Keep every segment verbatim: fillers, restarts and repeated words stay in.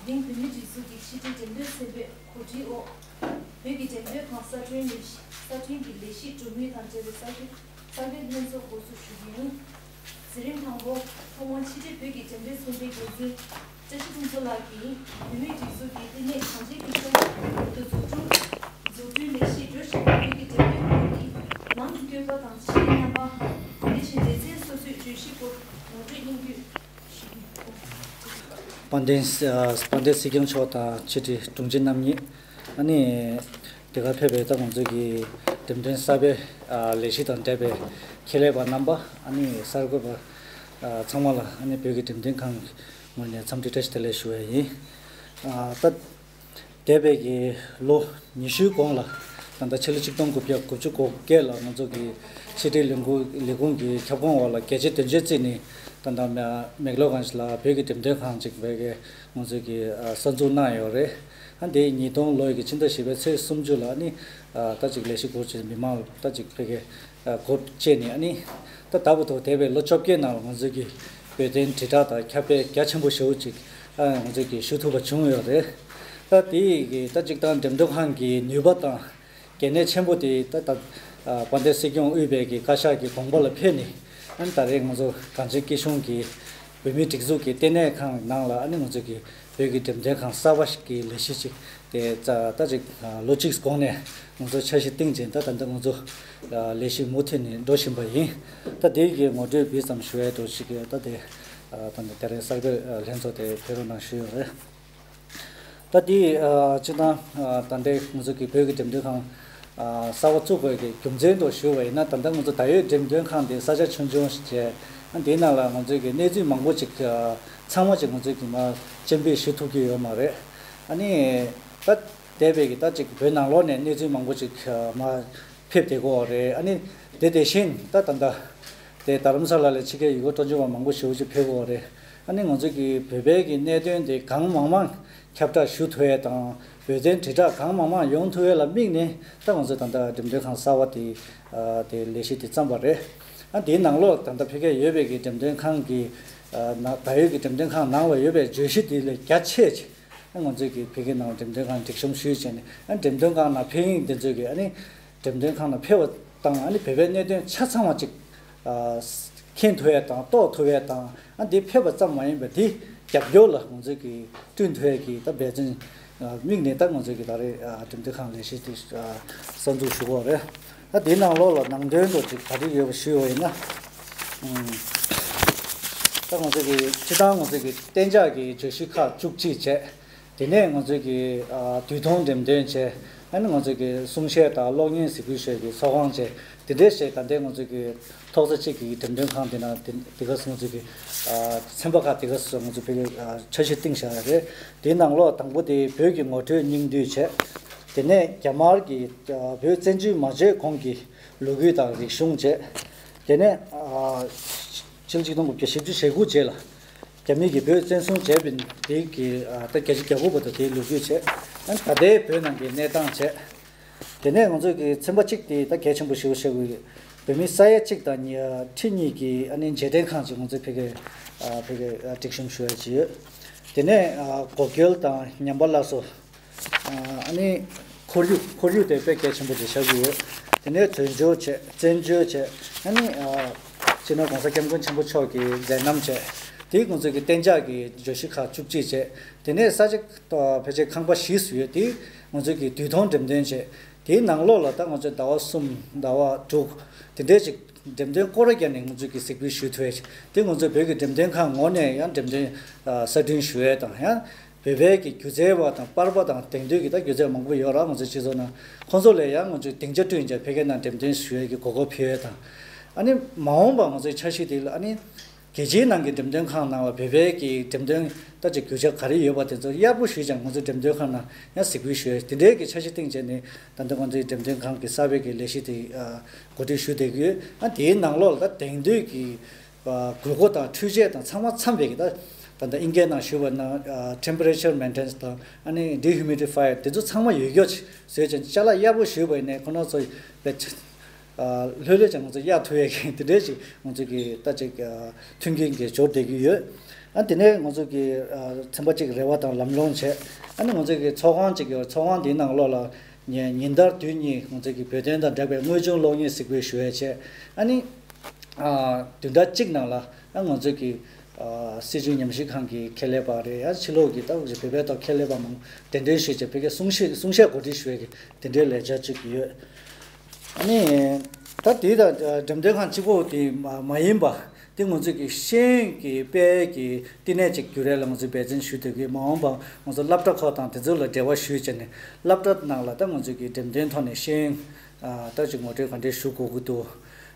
དེ་རིང་བོད་མིའི་སྒྲིག་འཛུགས་ཀྱི་ཕྱི་དྲིལ་འགྲེམས་སྟོན་ཚན་པས་གོ་སྒྲིག་འོག་བོད་ཀྱི་འགྲེམས་སྟོན་ཁང་གསར་སྐྲུན་ལས་གཞི་གསར་སྐྲུན་གྱི་ལས་གཞི་གྲུབ་མུས་དང་འབྲེལ་བའི་གསར་འགྱུར་གསར་འགྱུར་ལྷན་ཚོགས་འགོ་འཛུགས་ཞུ་རྒྱུ་ཡིན། འཛིན་རིམ་དང་པོ་ཐོག་མར་ཕྱི་དྲིལ་བོད་ཀྱི་འགྲེམས་སྟོན་ཚན་པའི་འགན་འཛིན་བཀྲ་ཤིས་ཕུན་ཚོགས་ལགས་ཀྱིས་བོད་མིའི་སྒྲིག་འཛུགས་ཀྱི་ལྟེ་གནས་གངས་ཅན་སྐྱིད་གཤོངས་ཁུལ་དུ་འཛུགས་སྐྲུན་འཛུགས་སྐྲུན་ལས་གཞི་འགྲོ་བཞིན་པའི་བོད་ཀྱི་འགྲེམས་སྟོན་ཁང་གི་ནང་དུ་བསྐྱོད་པ་དང་ཕྱིའི་རྣམ་པ། དེ་བཞིན་སྡེ་ཚན་སོ་སོའི་བརྗོད་གཞི་སྐོར་ངོ་སྤྲོད་སྙིང་བསྡུས་ཞུ་རྒྱུ། དཔལ་ལྡན། ཨ། དཔལ་ལྡན་སྲིད་སྐྱོང་མཆོག་དང་ཕྱི་དྲིལ་དྲུང་ཆེ་རྣམ་གཉིས། ཨ་ནི་དེ་གར་ཕེབས་པའི་ད་ང་ཚོའི་གི་འགྲེམས་སྟོན་གསར་པའི། ཨ། ལས་གཞི་དང་འབྲེལ་བའི་ཁྱད་ལས་པ་རྣམ་པ། ཨ་ནི་གསར་འགོད་པ། ཨ། ཚང་མ་ལ་ཨ་ནི་བོད་ཀྱི་འགྲེམས་སྟོན་ཁང་གི་ངོས་ནས་འཚམས་འདྲི་བཀྲ་ཤིས་བདེ་ལེགས་ཞུ་བ་ཡིན། ཨ། ད། འདས་པའི་གི་ལོ་ཉི་ཤུའི་གོང་ལ་ད་ལྟ་ཕྱི་ལོ་ཆིག་སྟོང་དགུ་བརྒྱ་དགུ་བཅུ་གོ་བརྒྱད་ལ་ང་ཚོ་གི་ཕྱི་དྲིལ་ལས་ཁུངས་ལས་ཁུངས་ཀྱི་ཁྱབ་ཁོངས་འོག་ལ་རྒྱལ་སྤྱིའི་དོན་གཅོད་རྩིས་ནས་ད་ལྟ་མེག་ལོ་གྷན་ཇི་ལ་བོད་ཀྱི་འགྲེམས་སྟོན་ཁང་ཅིག་བོད་ཀྱི་ང་ཚོ་གི་གསར་འཛུགས་གནང་ཡོད་རེད། ཨ། འདི་ཉིས་སྟོང་ལོའི་གི་ཕྱི་ཟླ་བཞི་པའི་ཚེས་སུམ་ཅུ་ལ་ཨ་ནི་ད་ཅིག་ལས་གཞི་སྒོ་ཕྱེ་མི་མང་ལ་ད་ཅིག་བོད་ཀྱི་སྒོ་ཕྱེ་ནས། ཨ་ནི་ད་ད་བར་དུ་འདས་པའི་ལོ་བཅོ་བརྒྱད་ནང་ལ་ང་ཚོས་ཀྱི་བོད་དོན་དྲིལ་བསྒྲགས་དང་ཁྱབ་སྤེལ་རྒྱ་ཆེན་པོ་ཞེ་པོ་ཅིག་ཨ། ང་ཚོས་ཀྱི་ཞུ་ཐུབ་པ་བྱུང་ཡོད་རེད། ད་དེ་ཡི་གི་ད་ཅིག་དང་འགྲེམས་སྟོན་ཁང་གི་ནུས་པ་དང་གལ་གནད་ཆེན་པོ་དེ་ད་ད་ཨ། དཔལ་ལྡན་སྲིད་སྐྱོང་དབུས་པའི་གི་བཀའ་ཤག་གི་དགོངས་པ་ལ་ཕེབས་ནས། ཨ་ནི་ད་རེས་ང་ཚོ་གངས་ཅན་སྐྱིད་གཤོངས་ཀྱི་བོད་མིའི་སྒྲིག་འཛུགས་ཀྱི་ལྟེ་གནས་ཁང་ནང་ལ་ཨ་ནི་ང་ཚོ་གི་བོད་ཀྱི་འགྲེམས་སྟོན་ཁང་གསར་པ་ཞིག་གི་ལས་གཞི་ཅིག་དེ་ད་ད་ཅིག་ཨ། ལོ་གཅིག་གོང་ནས་ང་ཚོ་འཆར་གཞི་བཏིང་བྱས། ད་ད་ལྟ་ང་ཚོ་ཨ། ལས་གཞི་མུ་མཐུད་ནས་འགྲོ་བཞིན་པ་ཡིན། ད་དེ་གི་ངོ་སྤྲོད་ཕུལ་ཙམ་ཞུ་ཡས་འགྲོ་ཞིག་གི་ད་དེ་ཨ། ད་ལྟ་དེ་རིང་གསར་འགོད་ལྷན་ཚོགས་དེ་ཕེབས་རོགས་གནང་ཞུས་ཡོད་རེད། ད་དེ་ཨ། སྤྱིར་བཏང་ཨ། ད་ལྟའི་ང་ཚོ་གི་བོད་ཀྱི་འགྲེམས་སྟོན་ཁང་ཨ། གསར་པ་བཙུགས་དགོས་ཀྱི་རྒྱུ་མཚན་དུ་ཞུ་བ་ཡིན་ན། ད་ལྟ་ང་ཚོ་ད་ཡོད་འགྲེམས་སྟོན་ཁང་དེ་ས་ཆ་ཆུང་ཆུང་ཞིག་བྱས། ཨ། དེའི་ནང་ལ་ང་ཚོའི་གི་གནས་ཚུལ་མང་པོ་ཅིག་ཨ། ཚང་མ་ཅིག་ང་ཚོའི་གི་མར་སྤྱན་འབུལ་ཞུ་ཐུབ་ཀྱི་ཡོད་མ་རེད། ཨ་ནི་ད་འདས་པའི་གི་ད་ཅིག་བོད་ནང་ལོགས་ནས་གནས་ཚུལ་མང་པོ་ཅིག་ཨ། མར་ཕེབས་བསྡད་ཀྱི་ཡོད་རེད། ཨ་ནི་དེ་དེ་བཞིན་ད་ད་ལྟ་དེ་རྡ་རམ་ས་ལ་ལ་ཕྱི་རྒྱལ་ཡུལ་སྐོར་སྤྲོ་འཆམ་པ་མང་པོ་ཞེ་པོ་ཅིག་ཕེབས་ཀྱི་ཡོད་རེད། ཨ་ནི་ང་ཚོ་གི་བོད་པའི་གི་གནད་དོན་དེ་གང་མང་མང་ཁྱབ་བསྒྲགས་ཞུ་ཐུབ་ཡས་དང་། བོད་དོན་དྲིལ་བསྒྲགས་གང་མང་མང་ཡོང་ཐུབ་ཡས་ལ་དམིགས་ནས་ད་ང་ཚོས་ད་ལྟ་འགྲེམས་སྟོན་ཁང་གསར་པ་དེ་ཨ། དེ་ལས་གཞི་དེ་བརྩམས་པ་རེད། ཨ། དེའི་ནང་ལོགས་ད་ལྟ་ཕ་གིར་ཡོད་པའི་གི་འགྲེམས་སྟོན་ཁང་གི་ཨ། ནང་ད་ཡོད་ཀྱི་འགྲེམས་སྟོན་ཁང་ནང་ལ་ཡོད་པའི་བརྗོད་གཞི་དེ་ལས་རྒྱ་ཆེ་ཅིག་ཨ། ང་ཚོས་ཀྱི་ཕ་གིའི་ནང་འགྲེམས་སྟོན་ཁང་སྒྲིག་གཤོམ་ཞུས་བྱས་ནས། ཨ། འགྲེམས་སྟོན་ཁང་ནང་ཕེབས་མཁན་དེ་ཚོས་ཀྱི་ཨ་ནི་འགྲེམས་སྟོན་ཁང་ནང་ཕེབས་པ་དང་། ཨ་ནི་བོད་པའི་གནད་དོན་ཆ་ཚང་བ་ཅིག་ཨ། མཁྱེན་ཐུབ་ཡས་དང་རྟོགས་ཐུབ་ཡས་དང་། ཨ། འདི་ཕེབས་པ་ཙམ་མ་ཡིན་པར་འདི་རྒྱབ་སྐྱོར་ལ་ང་ཚོས་ཀྱི་བསྐྲུན་ཐུབ་ཡས་ཀྱི་ད་འབད་བརྩོན་ཨ། དམིགས་ནས་ད་ང་ཚོས་ཀྱི་ད་རེས་ཨ། འགྲེམས་སྟོན་ཁང་ལས་གཞི་དེ་ཨ། གསར་འཛུགས་ཞུ་གི་ཡོད་རེད། ད་དེའི་ནང་ལོགས་ལ་ནང་དོན་དུ་ཅིག་ག་རེ་ཡོད་པ་ཞུས་པ་ཡིན་ན། ཨུམ། ད་ང་ཚོ་གི་སྤྱིར་བཏང་ང་ཚོ་གི་གཏན་འཇགས་ཀྱི་བརྗོད་གཞི་ཁག་བཅུ་གཅིག་བྱས། དེ་ནས་ང་ཚོ་གི་ཨ། དུས་ཐུང་འགྲེམས་སྟོན་བྱས། ཨ་ནི་ང་ཚོ་གི་གསུང་བཤད་དང་གློག་བརྙན་གཟིགས་འབུལ་ཞུ་ཡས་ཀྱི་ཚོགས་ཁང་བྱས། དེ་འདྲས་བྱས། ད་ལྟའི་ང་ཚོ་གི་ཐོག་ས་གཅིག་གི་འགྲེམས་སྟོན་ཁང་དེ་ནང་དེ་དེ་ག་སུ་ང་ཚོ་གི་ཨ། ཚན་པ་ཁག་དེ་ག་སུ་ང་ཚོ་བོད་ཀྱི་ཨ། འཆར་གཞི་བཏིང་བཞག་ཡོད་རེད། དེའི་ནང་ལོགས་དང་པོ་དེ་བོད་ཀྱི་ངོ་སྤྲོད་སྙིང་བསྡུས་བྱས། དེ་ནས་རྒྱ་དམར་གྱི་ཨ། བོད་བཙན་བྱོལ་མ་བྱས་གོང་གི་ལོ་རྒྱུས་དང་རིག་གཞུང་བྱས། དེ་ནས་ཨ། ཕྱི་ལོ་ཆིག་སྟོང་དགུ་བརྒྱ་བཞི་བཅུ་ཞེ་དགུ་རྗེས་ལ་རྒྱ་མི་གིས་བོད་བཙན་བཟུང་བྱས་པའི་དེ་གི་ཨ། ད་བརྒྱད་ཅུ་གྱ་དགུ་བར་དུ་དེའི་ལོ་རྒྱུས་བྱས། ཨ། ད་ལྟའི་བོད་ནང་གི་གནས་སྟངས་བྱས། དེ་ནས་ང་ཚོ་གི་ཚན་པ་གཅིག་དེ་ད་གལ་ཆེན་པོ་ཞེ་པོ་ཞིག་ཡོད། བོད་མི་ས་ཡ་གཅིག་དང་ཉི་ཁྲི་གཉིས་ཀྱི་ཨ་ནི་རྗེས་དྲན་ཁང་ཅིག་ང་ཚོས་ཕ་གིར་ཨ། ཕ་གིར་ཨ། སྒྲིག་གཤོམ་ཞུ་ཡ་ཅིག་ཡོད། དེ་ནས་ཨ། འགོག་རྐྱེན་དང་ཉམས་པ་སླར་གསོ། ཨ། ཨ་ནི་ཁོར་ཡུག་ཁོར་ཡུག་དེ་དཔེ་གལ་ཆེན་པོ་ཅིག་ཆགས་ཀྱི་ཡོད། དེ་ནས་དོལ་འབྱོར་བྱས། བཙན་བྱོལ་བྱས། ཨ་ནི་ཨ། སྤྱི་ནོར་༸གོང་ས་༸སྐྱབས་མགོན་ཆེན་པོ་མཆོག་གི་མཛད་རྣམ་བྱས། དེ་ང་ཚོ་གི་གཏན་འཇགས་ཀྱི་བརྗོད་གཞི་ཁག་བཅུ་གཅིག་བྱས། དེ་ནས་ས་ཆ་ཕལ་ཆེར་ཁང་པ་བཞི་ཙམ་ཡོད། དེ་ང་ཚོ་གི་དུས་ཐུང་འགྲེམས་སྟོན་བྱས། དེའི་ནང་ལོགས་ལ་ད་ང་ཚོས་ཟླ་བ་གསུམ་ཟླ་བ་དྲུག་དེ་འདྲའི་ཅིག་འགྲེམས་སྟོན་སྐོར་ར་བརྒྱབ་ནས་ང་ཚོས་ཀྱི་གཟིགས་འབུལ་ཞུ་ཐུབ་ཡས་ཅིག་དེ་ང་ཚོས་བོད་ཀྱི་འགྲེམས་སྟོན་ཁང་ངོས་ནས་ཡང་འགྲེམས་སྟོན་ཨ། གསར་སྐྲུན་ཞུ་ཡས་དང་། ཡང་བོད་པའི་གི་སྒྱུ་རྩལ་བ་དང་པར་པ་དང་དེང་དུས་ཀྱི་ད་སྒྱུ་རྩལ་མང་པོ་ཡོད་ར། ང་ཚོའི་སྤྱི་ཚོགས་ནང་ཁོང་ཚོ་ལ་ཡང་ང་ཚོས་སྡིངས་ཆ་བསྐྲུན་བྱས་ཕ་གིའི་ནང་འགྲེམས་སྟོན་ཞུ་ཡས་ཀྱི་གོ་སྐབས་ཕུལ་ཡས་དང་། ཨ་ནི་མ་འོངས་པ་ང་ཚོའི་འཆར་གཞི་དེ་ལ་ཨ་ནི་རྒྱལ་སྤྱིའི་ནང་གི་འགྲེམས་སྟོན་ཁང་ནང་ལ་བོད་པའི་གི་འགྲེམས་སྟོན་ད་ཅིག་རྒྱུ་ཆ་ག་རེ་ཡོད་པ་དེ་ཚོ་གཡར་པོ་ཞུས་ཀྱང་ང་ཚོའི་འགྲེམས་སྟོན་ཁང་ནང་ཡང་གཟིགས་འབུལ་ཞུ་ཡས་དེ་འདྲའི་གི་འཆར་གཞི་བཏིང་བྱས་ནས། ད་ལྟ་ང་ཚོའི་འགྲེམས་སྟོན་ཁང་གི་གསར་པའི་གི་ལས་གཞི་དེ་ཨ། གོ་སྒྲིག་ཞུ་བསྡད་ཀྱི་ཡོད། ཨ། དེའི་ནང་ལོགས་ལ་ད་དེང་དུས་ཀྱི་ཨ། དགོས་མཁོ་དང་འཕྲུལ་ཆས་དང་ཚང་མ་འཚམ་པའི་གི་ད་ད་ལྟ་ཨིན་སྐད་ནང་ཞུས་པ་ན་ཨ། temperature maintenance དང་ཨ་ནི་dehumidifier དེ་ཚོ་ཚང་མ་ཡོད་རྒྱུ་ཅིག་བཟོས་ཀྱང་ཅ་ལག་གཡར་པོ་ཞུས་པ་ཡིན་ནས་ཁོ་ན་ཚོ་བས། ཨ། ལྷོད་ལྷོད་ཀྱང་ང་ཚོ་གཡར་ཐུབ་ཡས་ཀྱི་དེ་འདྲའི་ཅིག་ང་ཚོ་གི་ད་ཅིག་ཨ། མཐུན་རྐྱེན་གྱི་འབྱོར་བསྡད་ཀྱི་ཡོད། ཨ་དེ་ནས་ང་ཚོ་གི་ཨ་ཚན་པ་གཅིག་རེ་བ་དང་ལམ་ལྷོང་བྱས། ཨ་ནི་ང་ཚོ་གི་ཚོགས་ཁང་གཅིག་ཡོད། ཚོགས་ཁང་དེའི་ནང་ལོགས་ལ་ཉིན་ཉིན་ལྟར་དུས་གཉིས་ང་ཚོ་གི་བོད་དོན་དང་འབྲེལ་བའི་དངོས་བྱུང་གློག་བརྙན་གཟིགས་འབུལ་ཞུ་ཡས་བྱས། ཨ་ནི་ཨ་བདུན་ཕྲག་གཅིག་ནང་ལ་ཨ་ང་ཚོ་གི་ཨ་སྲིད་བྱུས་ཉམས་ཞིབ་ཁང་གི་ཁྱད་ལས་པ་རེད། ཨ་ཕྱི་ལོགས་ཀྱི་ད་བོད་པའི་ཐོག་ཁྱད་ལས་པ་མང་གདན་འདྲེན་ཞུས་བྱས་བོད་སྐད་གསུང་བཤད་གསུང་བཤད་གོ་སྒྲིག་ཞུ་ཡས་ཀྱི་དེ་འདྲའི་ལས་འཆར་གཅིག་ཡོད། ཨ་ནི་ད་དེ་དང་འགྲེམས་སྟོན་ཁང་གཅིག་པོ་དེ་མ་མ་ཡིན་པ། དེ་ང་ཚོས་ཀྱི་ཤེས་ཡོན་གྱི་སྤེལ་གྱི་བསྟི་གནས་ཅིག་བསྒྱུར་ཡས་ལ་ང་ཚོས་འབད་བརྩོན་ཞུ་སྡོད་ཀྱི། མ་འོངས་པ་ང་ཚོ་སློབ་གྲྭ་ཁག་དང་དེ་ཚོ་ལ་འབྲེལ་བ་ཞུས་བྱས་ནས་སློབ་གྲྭ་ནང་ལ་ད་ང་ཚོས་ཀྱི་འགྲེམས་སྟོན་ཐོག་ནས་ཤེས་ཡོན་ཨ་ད་ཅིག་ངོ་སྤྲོད་ག་འདྲས་ཞུ་དགོས་ཀྱི་འདུག་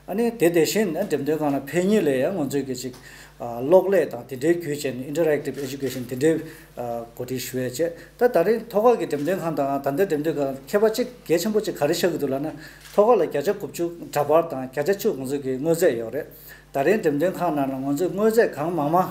ཨ་ནི་དེ་དེ་བཞིན་ཨ་འགྲེམས་སྟོན་ཁང་ལ་ཕེབས་མཁན་ལ་ཡང་ང་ཚོས་ཀྱི་ཅིག་ཨ་གློག་ཀླད་དང་དེ་འདྲའི་བརྒྱུད་བྱས་ནས་ཨིན་ཊར་ཨེག་ཊིབ་ཨེ་ཌུ་ཀེ་ཤན་དེ་འདྲའི་ཨ་གོ་སྒྲིག་ཞུ་ཡས་བྱས། ད་ད་རེས་ཐོག་ཁག་གི་འགྲེམས་སྟོན་ཁང་དང་ད་ལྟའི་འགྲེམས་སྟོན་ཁང་ཁྱད་པར་ཅིག་གལ་ཆེན་པོ་ཅིག་ག་རེ་ཆགས་ཀྱི་འདུག་ལབ་ན། ཐོག་ཁག་ལ་བརྒྱ་ཆ་དགུ་བཅུ་འདྲ་པར་དང་བརྒྱ་ཆ་བཅུ་ང་ཚོས་ཀྱི་དངོས་རྫས་ཡོད་རེད། ད་རེས་འགྲེམས་སྟོན་ཁང་ནང་ལ་ང་ཚོས་དངོས་རྫས་གང་མང་མང་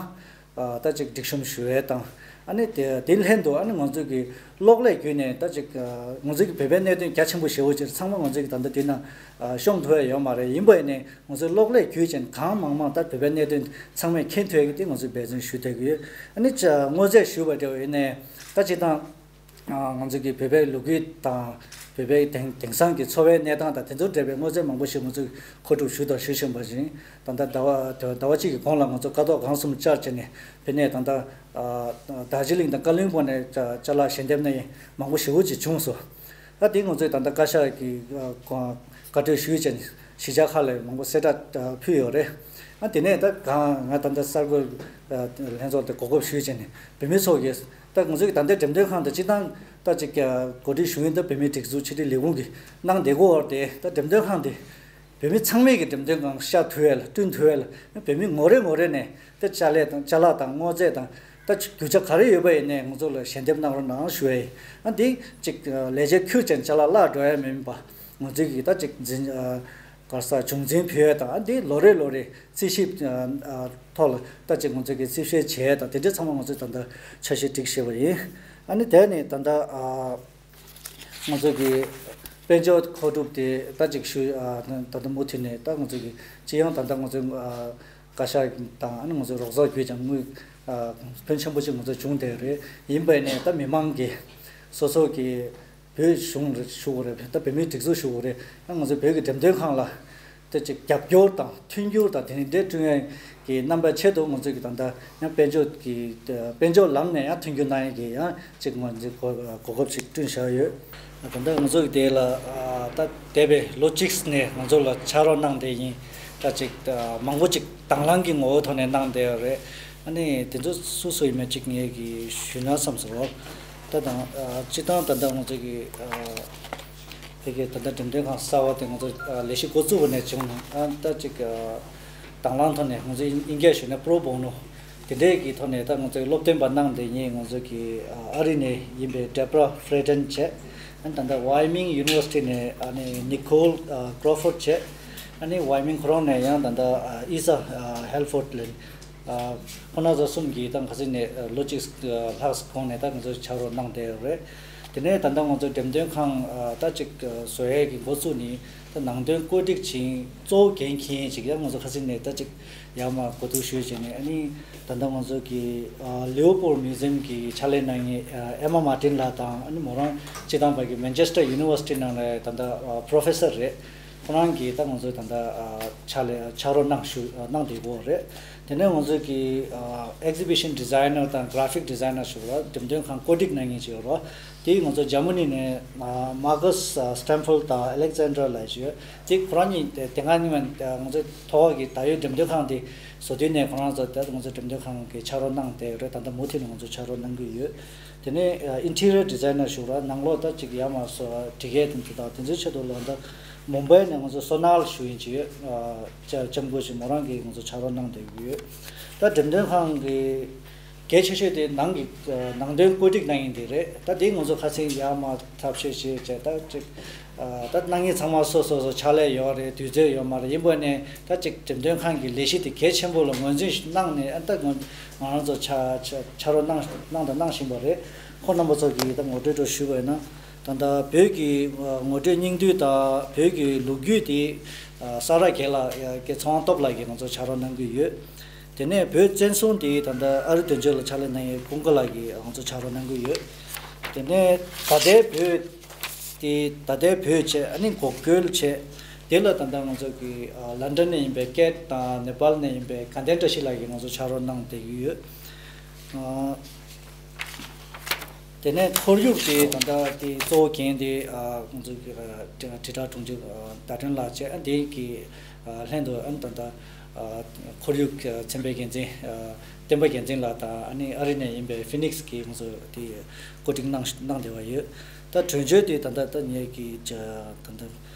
ཨ་ད་ཅིག་སྒྲིག་གཤོམ་ཞུ་ཡས་དང་། ཨ་ནི་དེ་དེ་ལྷན་དུ་ཨ་ནི་ང་ཚོས་ཀྱི་གློག་ཀླད་བརྒྱུད་ནས་ད་ཅིག་ཨ་ང་ཚོས་ཀྱི་བོད་པའི་གནད་དོན་རྒྱ་ཆེན་པོ་ཞེ་པོ་ཅིག་ཚང་མ་ང་ཚོས་ཀྱི་ད་ལྟ་དེ་ན་ཨ་ཤོང་ཐུབ་ཡ་ཡོད་མ་རེད། ཡིན་པ་ཡིན་ནའི་ང་ཚོས་གློག་ཀླད་བརྒྱུད་ཅིག་གང་མང་མང་ད་བོད་པའི་གནད་དོན་ཚང་མས་མཁྱེན་ཐུབ་ཡ་གི་དེ་ང་ཚོས་འབད་བརྩོན་ཞུ་བསྡད་ཀྱི་ཡོད། ཨ་ནི་ཅ་དངོས་རྫས་ཞུ་བ་འདྲ་བ་ཡིན་ནའི་ད་སྤྱིར་བཏང་ང་ཚོ་གི་བོད་པའི་ལོ་རྒྱུས་དང་བོད་པའི་དེང་དེང་སང་གི་འཚོ་བའི་གནས་སྟངས་དང་དེ་ཚོ་འབྲེལ་བའི་དངོས་རྫས་མང་པོ་ཞིག་ང་ཚོས་མཁོ་སྒྲུབ་ཞུ་དང་ཞུ་བཞིན་པ་བཞིན། ད་ལྟ་ཟླ་བ་ཟླ་བ་གཅིག་གི་གོང་ལ་ང་ཚོ་ཀ་ཐོག་སྒང་གསུམ་བཅར་བྱས་ནས་བོད་ནས་ད་ལྟ་ཨ་རྡོ་རྗེ་གླིང་དང་ཀ་ལོན་སྦུག་ནས་ཅ་ཅ་ལག་ཞལ་འདེབས་གནང་མཁན་མང་པོ་ཞེ་པོ་ཅིག་བྱུང་སོང་། ད་དེ་ང་ཚོས་ད་ལྟ་བཀའ་ཤག་གི་ཨ་བཀའ་འཁྲོལ་ཞུས་བྱས་ནས་གཞིས་ཆགས་ཁག་ལ་མང་པོ་གསལ་བསྒྲགས་ཨ་ཕུལ་ཡོད་རེད། ཨ་དེ་ནས་ད་གང་ང་ད་ལྟ་གསར་འགོད་ཨ་ལྷན་ཚོགས་དེ་གོ་སྐབས་ཞུས་བྱས་ནས་བོད་མི་ཚོ་གིས་ད་ང་ཚོ་གི་ད་ལྟའི་འགྲེམས་སྟོན་ཁང་དང་སྤྱིར་བཏང་ད་ཅིག་ག་གོ་སྒྲིག་ཞུ་མཁན་ད་བོད་མིའི་སྒྲིག་འཛུགས་ཕྱི་དྲིལ་ལས་ཁུངས་ཀྱིས་གནང་བསྡད་ཀྱི་ཡོད་རེད། ད་འགྲེམས་སྟོན་ཁང་དེ་བོད་མི་ཚང་མས་ཀྱི་འགྲེམས་སྟོན་ཁང་ཤར་ཐུབ་ཡས་ལ་བསྐྲུན་ཐུབ་ཡས་ལ་བོད་མི་ངོ་རེ་ངོ་རེ་ནས་ད་ཅ་ལག་དང་ཅ་ལག་དང་དངོས་རྫས་དང་ད་ཅིག་རྒྱུ་ཆ་ག་རེ་ཡོད་པ་ཡིན་ནའི་ང་ཚོ་ལ་ཞལ་འདེབས་གནང་རོགས་གནང་ཞུ་ཡས་ཡིན། ཨ་འདི་ཅིག་ལས་བྱེད་ཁུར་ཅན་ཅ་ལག་བརླག་འགྲོ་ཡས་མིན་པ། ང་ཚོས་ཀྱི་ད་ཅིག་འཛིན་ཨ་ག་ས་བྱུང་འཛིན་ཕུལ་ཡས་དང་ཨ་འདི་ལོ་རེ་ལོ་རེ་རྩིས་ཞིབ་ཨ་ཨ་ཐོག་ལ་ད་ཅིག་ང་ཚོས་ཀྱི་རྩིས་བཤེར་བྱེད་ཡས་དང་དེ་འདྲའི་ཚང་མ་ང་ཚོས་ད་ལྟ་འཆར་གཞི་སྒྲིག་བཞག་པ་ཡིན། ཨ་ནི་དེ་ནས་ད་ལྟ་ཨ་ང་ཚོས་ཀྱི་དཔལ་འབྱོར་མཁོ་སྒྲུབ་དེ་ད་ཅིག་ཞུ་ཨ་ད་ལྟ་མུ་མཐུད་ནས་ད་ང་ཚོས་ཀྱི་སྤྱི་ཡོངས་ད་ལྟ་ང་ཚོས་ཨ་བཀའ་ཤག་དང་ཨ་ནི་ང་ཚོས་རོགས་ཚོགས་བརྒྱུད་ཀྱང་དངུལ་ཨ་ཕོན་ཆེན་པོ་ཅིག་ང་ཚོ་བྱུང་བསྡད་ཡོད་རེད། ཡིན་པ་ཡིན་ནའི་ད་མི་མང་གི་སོ་སོ་གི་བོད་གཞུང་རེད་ཞུ་དགོས་རེད། ད་བོད་མིའི་སྒྲིག་འཛུགས་ཞུ་དགོས་རེད། ཨ་ང་ཚོ་བོད་ཀྱི་འགྲེམས་སྟོན་ཁང་ལ་ད་ཅིག་རྒྱབ་སྐྱོར་དང་མཐུན་འགྱུར་དང་དེ་ནི་འདྲའི་བསྐྲུན་ཡས་ཀྱི་རྣམ་པའི་ཆེད་དུ་ང་ཚོས་ཀྱི་ད་ལྟ་ཡང་དཔལ་འབྱོར་གྱི་དཔལ་འབྱོར་ལམ་ནས་ཡང་མཐུན་འགྱུར་གནང་ཡས་ཀྱི་ཡང་ཅིག་ང་ཚོས་གོ་གོ་སྐབས་ཤིག་བསྐྲུན་བཞག་ཡོད། ད་ལྟ་ང་ཚོ་གི་དེ་ལ་ད་འདས་པའི་ལོ་གཅིག་ནས་ང་ཚོ་ལ་ཕྱག་རོགས་གནང་བསྡད་ཡིན། ད་ཅིག་མང་པོ་ཅིག་དང་བླངས་ཀྱི་ངོ་བོའི་ཐོག་ནས་གནང་བསྡད་ཡོད་རེད། ཨ་ནི་དེ་ཚོ་སུ་སུ་ཡིན་མིན་ཅིག་ངས་ཀྱི་ཞུས་ན་བསམ་སོང་། ད་དང་སྤྱིར་བཏང་ད་ལྟ་ང་ཚོ་གི་དེ་གའི་ད་ལྟ་འགྲེམས་སྟོན་ཁང་གསར་བ་དེ་ང་ཚོ་ལས་གཞི་འགོ་བཙུགས་པ་ནས་བྱུང་ན་ཨ་ད་ཅིག་དང་བླངས་ཐོག་ནས་ང་ཚོ་དབྱིན་སྐད་ཞུས་ན་པྲོ་བོ་ནོ། དེ་འདྲའི་གི་ཐོག་ནས་ད་ང་ཚོའི་སློབ་སྟོན་པ་གནང་བསྡད་མཁན་ང་ཚོ་གི་ཨ་རི་ནས་ཡིན་པའི་Deborah Fradon བྱས། ཨ་ནི་ད་ལྟ་Wyoming University ནས་ཨ་ནི་Nicole Crawford བྱས། ཨ་ནི་Wyoming ཁོ་རང་ནས་ཡང་ད་ལྟ་Isa Halford ལ་ཨ་ཁོ་ན་ཚོ་གསུམ་གྱིས་ད་ཁ་སང་ནས་ལོ་གཅིག་ལྷག་གོང་ནས་ད་ང་ཚོ་ཕྱག་རོགས་གནང་བསྡད་ཡོད་རེད། དེ་ནས་ད་ལྟ་ང་ཚོ་འགྲེམས་སྟོན་ཁང་ད་ཅིག་བཟོ་ཡས་ཀྱི་འགོ་བཙུགས་ནས། ད་ནང་དོན་བཀོད་སྒྲིག་བྱེད་གཙོ་བོ་འགན་འཁྱེར་མཁན་ཅིག་ཡང་ང་ཚོ་ཁ་སང་ནས་ད་ཅིག་ཡར་མར་གོ་བསྡུར་ཞུས་བྱས་ནས། ཨ་ནི་ད་ལྟ་ང་ཚོ་གི་ཨ་Leopold Museum གི་ཕྱག་ལས་གནང་མཁན་ཨ་Emma Martin ལགས་དང་། ཨ་ནི་མོ་རང་སྤྱིར་བཏང་བར་གྱི་Manchester University ནང་ལ་ད་ལྟ་ཨ་Professor རེད། ཁོ་རང་གིས་ད་ང་ཚོ་ད་ལྟ་ཨ་ཕྱག་ལས་ཕྱག་རོགས་གནང་ཞུ་གནང་བསྡད་ཡོད་རེད། དེ་ནས་ང་ཚོ་གི་ཨ་Exhibition Designer དང་Graphic Designer ཞུ་བ་འགྲེམས་སྟོན་ཁང་བཀོད་སྒྲིག་གནང་མཁན་ཅིག་ཡོད་རེད། དེ་ང་ཚོ་འཇར་མ་ནི་ནས་Markus Stempfel དང་Alexandra ལགས་ཞུ། དེ་ཁོ་རང་གཉིས་དེ་དེ་སྔ་ཉིན་མ་ང་ཚོའི་ཐོག་གི་ད་ཡོད་འགྲེམས་སྟོན་ཁང་དེ་བཟོ་དུས་ནས་ཁོ་རང་ཚོ་ད་ང་ཚོ་འགྲེམས་སྟོན་ཁང་གི་ཕྱག་རོགས་གནང་བསྡད་ཡོད་རེད། ད་ལྟ་མུ་མཐུད་ནས་ང་ཚོ་ཕྱག་རོགས་གནང་གི་ཡོད། དེ་ནས་Interior Designer ཞུ་ར་ནང་ལོགས་ད་ཅིག་ཡར་མར་སོ་སྒྲིག་ཡས་དེ་ཚོ་དང་དེ་ཚོའི་ཆེད་དུ་ལ་ད་མུམ་བྷའི་ནས་ང་ཚོ་Sonal ཞུ་ཡིན་ཅིག་ཡོད། ལྕམ་སྐུ་ཞིག་མོ་རང་གིས་ང་ཚོ་ཕྱག་རོགས་གནང་བསྡད་ཀྱི་ཡོད། ད་འགྲེམས་སྟོན་ཁང་གི་གལ་ཆེ་ཤོས་དེ་ནང་གི་ནང་དོན་བཀོད་སྒྲིག་གནང་ཡིན་དེ་རེད། ད་དེ་ང་ཚོ་ཁ་སང་ཡར་མར་ཐབས་ཤེས་བྱས་བྱས་ད་ཅིག་ད་གནང་མཁན་ཚང་མ་སོ་སོ་སོ་ཕྱག་ལས་ཡོད་རེད། དུས་ཚོད་ཡོད་མ་རེད། ཡིན་པ་ནས་ད་ཅིག་འགྲེམས་སྟོན་ཁང་གི་ལས་གཞི་དེ་གལ་ཆེན་པོ་ལ་ངོས་འཛིན་གནང་ནས་ཨ་ད་ང་རང་ཚོ་ཕྱག་ཕྱག་ཕྱག་རོགས་གནང་གནང་དང་གནང་བཞིན་པ་རེད། ཁོང་རྣམ་པ་ཚོ་གིས་ད་ངོ་སྤྲོད་འདྲ་ཞུས་པ་ཡིན་ན། ད་ལྟ་བོད་ཀྱི་ངོ་སྤྲོད་སྙིང་བསྡུས་དང་བོད་ཀྱི་ལོ་རྒྱུས་དེ་ས་ར་རྒྱལ་ལགས་ཀྱི་ཚེ་དབང་སྟོབས་ལགས་ཀྱིས་ང་ཚོ་ཕྱག་རོགས་གནང་གི་ཡོད། དེ་ནས་བོད་བཙན་བཟུང་དེ་ད་ལྟ་ཨ་རི་དོན་གཅོད་ལ་ཕྱག་ལས་གནང་ཡས་ཀུན་དགའ་ལགས་ཀྱིས་ང་ཚོ་ཕྱག་རོགས་གནང་གི་ཡོད། དེ་ནས་ད་ལྟའི་བོད་དེ་ད་ལྟའི་བོད་བྱས། ཨ་ནི་འགོག་རྒོལ་བྱས། དེ་ལ་ད་ལྟ་ང་ཚོ་གི་ཨ་ལན་ཌན་ནས་ཡིན་པའི་ཀེཊ་དང་ནེ་པཱལ་ནས་ཡིན་པའི་དགའ་ལྡན་བཀྲ་ཤིས་ལགས་ཀྱིས་ང་ཚོ་ཕྱག་རོགས་གནང་བསྡད་ཀྱི་ཡོད། ཨ། དེ་ནས་ཁོར་ཡུག་དེ་ད་ལྟ་དེ་གཙོ་བོ་འགན་དེ་ཨ་ང་ཚོ་གི་ཨ་དྲིལ་བསྒྲགས་དྲུང་ཆེ་ཨ་ཟླ་སྒྲོན་ལགས་བྱས། ཨ་དེ་གི་ཨ་ལྷན་དུ་ཨ་ད་ལྟ་ཨ་ཁོར་ཡུག་ཚན་པའི་འགན་འཛིན་ཨ་བསྟན་པ་རྒྱལ་མཚན་ལགས་དང་། ཨ་ནི་ཨ་རི་ནས་ཡིན་པའི་ཕི་ནིག་སི་གི་ང་ཚོ་དེ་བཀོད་སྒྲིག་གནང་གནང་བསྡད་པ་ཡོད། ད་གྲོས་ཆོད་དེ་ད་ལྟ་ད་ངེད་ཀྱི་ད་ལྟ་དེ་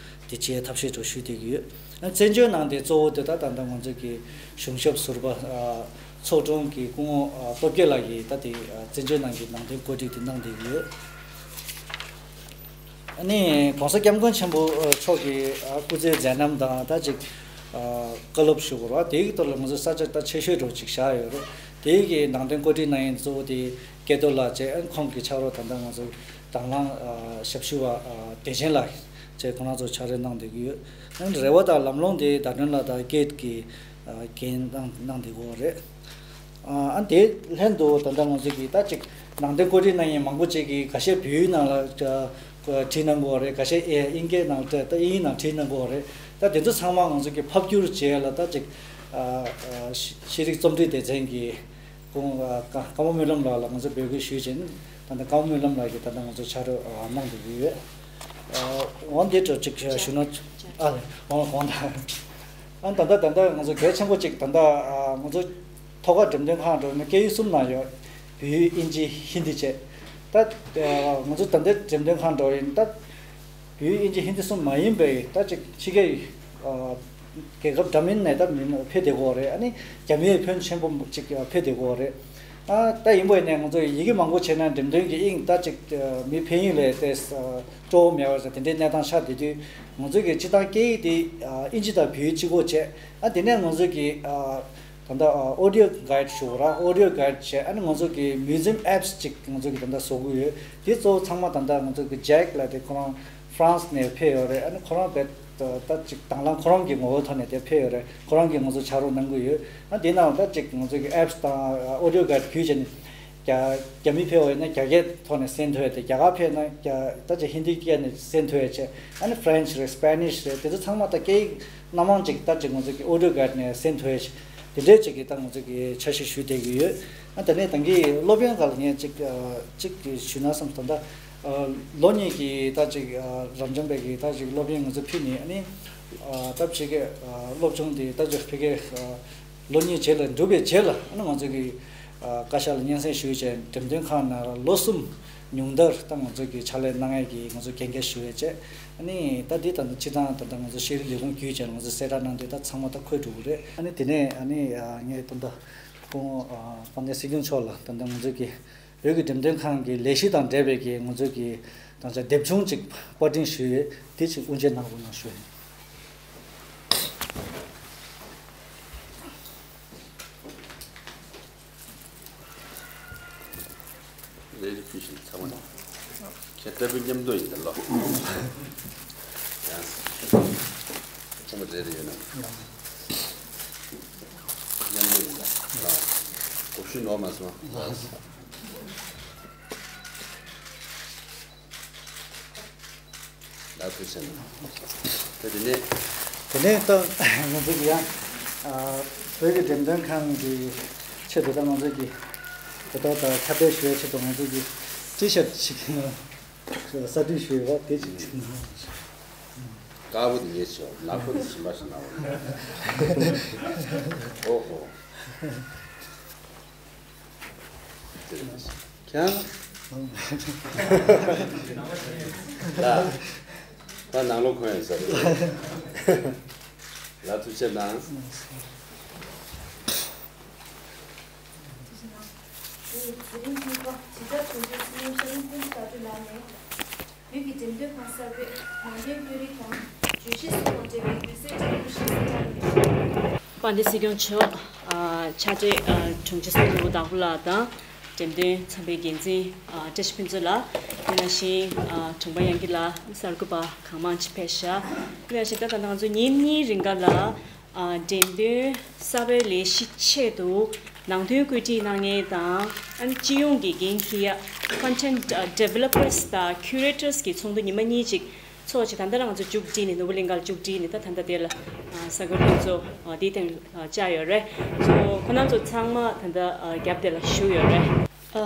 བྱེད་ཐབས་ཤེས་འགྲོ་ཞུས་བསྡད་ཀྱི་ཡོད། ཨ་བཙན་བྱོལ་ནང་དེ་གཙོ་བོ་དེ་ད་ད་ལྟ་ང་ཚོ་གི་གཞུང་ཞབས་ཟུར་པ་ཨ་ཚོགས་དྲུང་གི་སྐུ་ངོ་ཨ་སྟོབས་རྒྱལ་ལགས་ཀྱིས་ད་དེ་ཨ་བཙན་བྱོལ་ནང་གི་ནང་དོན་བཀོད་སྒྲིག་དེ་གནང་བསྡད་ཀྱི་ཡོད། ཨ་ནི་༸གོང་ས་༸སྐྱབས་མགོན་ཆེན་པོ་མཆོག་གི་ཨ་སྐུ་ཚེའི་མཛད་རྣམ་དང་ད་ཅིག་ཨ་བཀའ་སློབ་ཞུ་དགོས་རེད་བ། དེའི་ཐོག་ལ་ང་ཚོ་ས་ཆ་ད་ཆེ་ཤོས་འདྲ་ཅིག་བཞག་ཡོད་རེད། དེའི་གི་ནང་དོན་བཀོད་སྒྲིག་གནང་མཁན་གཙོ་བོ་དེ་སྐལ་རྡོར་ལགས་བྱས། ཨ་ཁོང་གི་ཕྱག་རོགས་ད་ལྟ་ང་ཚོ་དང་བླངས་ཨ་ཞབས་ཞུ་བ་ཨ་བདེ་ཆེན་ལགས་བྱས། ཁོང་རྣམ་ཚོ་ཕྱག་རོགས་གནང་བསྡད་ཀྱི་ཡོད། ཨ་ནི་རེ་བ་དང་ལམ་ལྷོང་དེ་ཟླ་སྒྲོན་ལགས་དང་ཀེཊ་གིས་ཨ་འགན་གནང་གནང་བསྡད་ཀྱི་ཡོད་རེད། ཨ་ཨ་དེ་ལྷན་དུ་ད་ལྟ་ང་ཚོ་གིས་ད་ཅིག་ནང་དོན་བཀོད་སྒྲིག་གནང་མཁན་མང་པོ་ཅིག་གིས་ཁ་ཤས་བོད་ཡིག་ནང་ལ་ཨ་བྲིས་གནང་གི་ཡོད་རེད། ཁ་ཤས་ཨེ་དབྱིན་སྐད་ནང་ད་དབྱིན་ཡིག་ནང་བྲིས་གནང་གི་ཡོད་རེད། ད་དེ་ཚོ་ཚང་མ་ང་ཚོ་གིས་ཕབ་བསྒྱུར་བྱས་ལ་ད་ཅིག་ཨ་ཨ་ཤེས་ཤེས་རིག་རྩོམ་སྒྲིག་སྡེ་ཚན་གྱི་སྐུ་ངོ་ཀ་ཀརྨ་སྨོན་ལམ་ལགས་ལ་ང་ཚོ་འབོད་སྐུལ་ཞུས་བྱས་ནས། ད་ལྟ་ཀརྨ་སྨོན་ལམ་ལགས་ཀྱིས་ད་ལྟ་ང་ཚོ་ཕྱག་རོགས་ཨ་གནང་བསྡད་ཀྱི་ཡོད། ཨ་འོ་འདི་འདྲ་ཅིག་ཞུ་ན། ཨ་ལེ། འོ་དགོངས་དག་ཨ་ད་ལྟ་ད་ལྟ་ང་ཚོ་གལ་ཆེན་པོ་ཅིག་ད་ལྟ་ཨ་ང་ཚོ་ཐོག་ཁ་འགྲེམས་སྟོན་ཁང་འགྲོ་ནས་སྐད་ཡིག་གསུམ་ནང་ཡོད། བོད་ཡིག་དབྱིན་ཇི་ཧིན་དི་བྱས། ད་ཨ་ང་ཚོ་ད་ལྟ་འགྲེམས་སྟོན་ཁང་འགྲོ་ཡིན་ད། བོད་ཡིག་དབྱིན་ཇི་ཧིན་དི་གསུམ་མ་ཡིན་པའི་ད་ཅིག་ཕྱི་རྒྱལ་ཨ་རྒྱལ་ཁབ་འདྲ་མིན་ནས་ད་མི་མང་ཕེབས་བསྡད་ཀྱི་ཡོད་རེད། ཨ་ནི་རྒྱ་མིའི་ཕོན་ཆེན་པོ་ཅིག་ཕེབས་བསྡད་ཀྱི་ཡོད་རེད། ཨ་ད་ཡིན་པ་ཡིན་ནའི་ང་ཚོ་ཡི་གེ་མང་པོ་བྱས་ན་འགྲེམས་སྟོན་གྱི་དབྱིངས་ད་ཅིག་མི་ཕན་ཡོན་ལས་དེ་སྤྲོ་བོ་མེད་པ་དེ་འདྲའི་གནས་སྟངས་ཆགས་བསྡད་དུས། ང་ཚོ་གི་སྤྱིར་བཏང་སྐད་ཡིག་དེ་ཨ་དབྱིན་ཇི་དང་བོད་ཡིག་གཅིག་པོ་བྱས། ཨ་དེ་ནས་ང་ཚོ་གི་ཨ་ད་ལྟ་ཨ་audio guide ཞུ་དགོས་ར། audio guide བྱས། ཨ་ནི་ང་ཚོ་གི་museum apps ཅིག་ང་ཚོ་གི་ད་ལྟ་བཟོ་གི་ཡོད། དེ་གཙོ་བོ་ཚང་མ་ད་ལྟ་ང་ཚོ་གི་ཇེག་ལགས་དེ་ཁོ་རང་ཧྥ་རན་སི་ནས་ཕེབས་ཡོད་རེད། ཨ་ནི་ཁོ་རང་བས་ད་ཅིག་དང་བླངས་ཁོ་རང་གི་ངོ་བོའི་ཐོག་ནས་དེ་ཕེབས་ཡོད་རེད། ཁོ་རང་གིས་ང་ཚོ་ཕྱག་རོགས་གནང་གི་ཡོད། ཨ་དེ་ནང་ད་ཅིག་ང་ཚོ་གི་apps དང་audio guide བརྒྱུད་བྱས་ནས་རྒྱ་རྒྱ་མི་ཕེབས་པ་ཡིན་ན་རྒྱ་སྐད་ཐོག་ནས་གསན་ཐུབ་ཡ་དེ། རྒྱ་གར་ཕེབས་ན་རྒྱ་ད་ཅིག་ཧིན་དི་སྐད་ནས་གསན་ཐུབ་ཡ་བྱས། ཨ་ནི་ཧྥ་རན་སི་རེད། སྤེ་ནིཤ་རེད། དེ་ཚོ་ཚང་མ་ད་སྐད་ཡིག་སྣ་མང་ཅིག་ད་ཅིག་ང་ཚོ་གི་audio guide ནས་གསན་ཐུབ་ཡ་ཞིག་དེ་འདྲས་ཅིག་གི་ད་ང་ཚོ་གི་འཆར་གཞི་ཞུས་བསྡད་ཀྱི་ཡོད། ཨ་ད་ནས་ད་གིན་སློབ་ཡོན་སྒང་ལ་ངས་ཅིག་ཨ་ཅིག་ཞུས་ན་བསམ། ད་ལྟ་ཨ་ལོ་གཉིས་ཀྱི་ད་ཅིག་ཨ་རབ་འབྱམས་པའི་གི་ད་ཅིག་སློབ་ཡོན་ང་ཚོ་ཕུལ་ནས། ཨ་ནི་ཨ་ད་ཕ་གི་ཨ་སློབ་སྦྱོང་དེ་ད་ཅིག་ཕ་གི་ཨ་ལོ་གཉིས་རྗེས་ལ་འགྲུབ་པའི་རྗེས་ལ། ཨ་ནི་ང་ཚོ་གི་ཨ་བཀའ་ཤག་ལ་སྙན་སེང་ཞུས་བྱས། འགྲེམས་སྟོན་ཁང་ནང་ལ་ལོ་གསུམ་ཉུང་མཐར་ད་ང་ཚོ་གི་ཕྱག་ལས་གནང་ཡས་ཀྱི་ང་ཚོ་གན་རྒྱ་ཞུ་ཡས་བྱས། ཨ་ནི་ད་འདི་ད་ལྟ་སྤྱིར་བཏང་ད་ལྟ་ང་ཚོ་ཤེས་རིག་ལས་ཁུངས་བརྒྱུད་བྱས་ང་ཚོ་གསལ་བསྒྲགས་གནང་དུས་ད་ཚང་མ་ད་འཁོད་འགྲོ་གི་རེད། ཨ་ནི་དེ་ནས་ཨ་ནི་ཨ་ངས་ད་ལྟ་སྐུ་ངོ་ཨ་དཔལ་ལྡན་སྲིད་སྐྱོང་མཆོག་ལ་ད་ལྟ་ང་ཚོ་གི་བོད་ཀྱི་འགྲེམས་སྟོན་ཁང་གི་ལས་གཞི་དང་འབྲེལ་བའི་གི་ང་ཚོ་གི་ད་ཆ་དེབ་ཆུང་ཅིག་པར་སྐྲུན་ཞུས་ཡོད། དེ་ཅིག་དབུ་འབྱེད་གནང་དགོས་གནང་ཞུ་ཡིན། ལས་རིགས་ཕུལ་ཞིང་ཚང་མ་ཁྱེད་ལྟ་བུའི་མཉམ་དུ་ཡིན་ད་ལོ། ཡང་ཚང་མ་རེ་རེ་ཡོད་ན་མཉམ་དུ་ཡིན་ད་ལོ། གོ་ཤུ་ནོར་མ་སོང་། ལགས་ཐུགས་རྗེ་གནང་། དེ་དེ་ནས། དེ་ནས་ད་ང་ཚོ་གི་ཡང་ཨ་བོད་ཀྱི་འགྲེམས་སྟོན་ཁང་གི་ཆེད་དུ་ད་ང་ཚོ་གི་དེ་ལྟར་ད་ཁྱབ་སྤེལ་ཞུ་བའི་ཆེད་དུ་ང་ཚོ་གི་ཊི་ཤར་ཊི་ཞིག་གསར་སྐྲུན་ཞུས་ཡོད་པ་དེ་ཅིག་གནང་། དཀར་པོ་དེ་ངས་བྱས། ནག་པོ་དེ་གཞན་པ་ཞིག་གནང་བ་རེད། ཨོ་ཧོ། ཁྱེད་རང་། ལགས། ད་ནང་ལོགས་འཁོད་ཡོད་ས་རེད། ལགས་ཐུགས་རྗེ་གནང་། དེ་རིང་གཉིས་པ་དྲིལ་བསྒྲགས་དྲུང་ཆེ་ཚེ་རིང་ཤར་གླིང་ཀུན་གྱི་བརྡ་སྤྲོད་ལགས་ནས། བོད་ཀྱི་འགྲེམས་སྟོན་ཁང་གསར་པས་ནང་དོན་བཀོད་སྒྲིག་དང་བརྗོད་གཞི་སོགས་དང་འབྲེལ་བའི་དམིགས་བསལ་གྲོས་མོལ་ཞིག་གསན་གནང་ཡོད། དཔལ་ལྡན་སྲིད་སྐྱོང་མཆོག་ཕྱག་སྦྲེལ་དྲུང་ཆེ་ཚེ་རིང་བདག་པོ་ལགས་དང་། འགྲེམས་སྟོན་ཚན་པའི་འགན་འཛིན་བཀྲ་ཤིས་ཕུན་ཚོགས་ལགས། དེ་ནང་བཞིན་དྲུང་པ་དབྱངས་སྐྱིད་ལགས། གསར་འགོད་པ་གང་མང་ཅིག་ཕེབས་ཤག་དེ་ནང་བཞིན་ད་ལྟ་ང་ཚོ་ཉིན་གཉིས་རིང་ག་ལ། འགྲེམས་སྟོན་གསར་པའི་ལས་གཞི་ཆེད་དུ་ནང་དོན་བཀོད་སྒྲིག་གནང་མཁན་དང་། ཨ་ནི་སྤྱི་ཡོངས་ཀྱི་འགན་འཁྱེར་ཡ་content developers དང་curators གི་ཚོགས་འདུ་ཉི་མ་གཉིས་ཅིག་ཚོགས་བྱས། ད་ལྟ་རང་ཚོ་མཇུག་སྒྲིལ་ནས། ནོར་བུ་གླིང་གར་མཇུག་སྒྲིལ་ནས། ད་ད་ལྟ་དེ་ལ་ཨ་གསར་འགོད་ལྷན་ཚོགས་ཨ་དེའི་སྟེང་ཨ་བཅར་ཡོད་རེད། ཚོ་ཁོ་རང་ཚོ་ཚང་མ་ད་ལྟ་ཨ་རྒྱབ་དེ་ལ་བཞུགས་ཡོད་རེད། ཨ་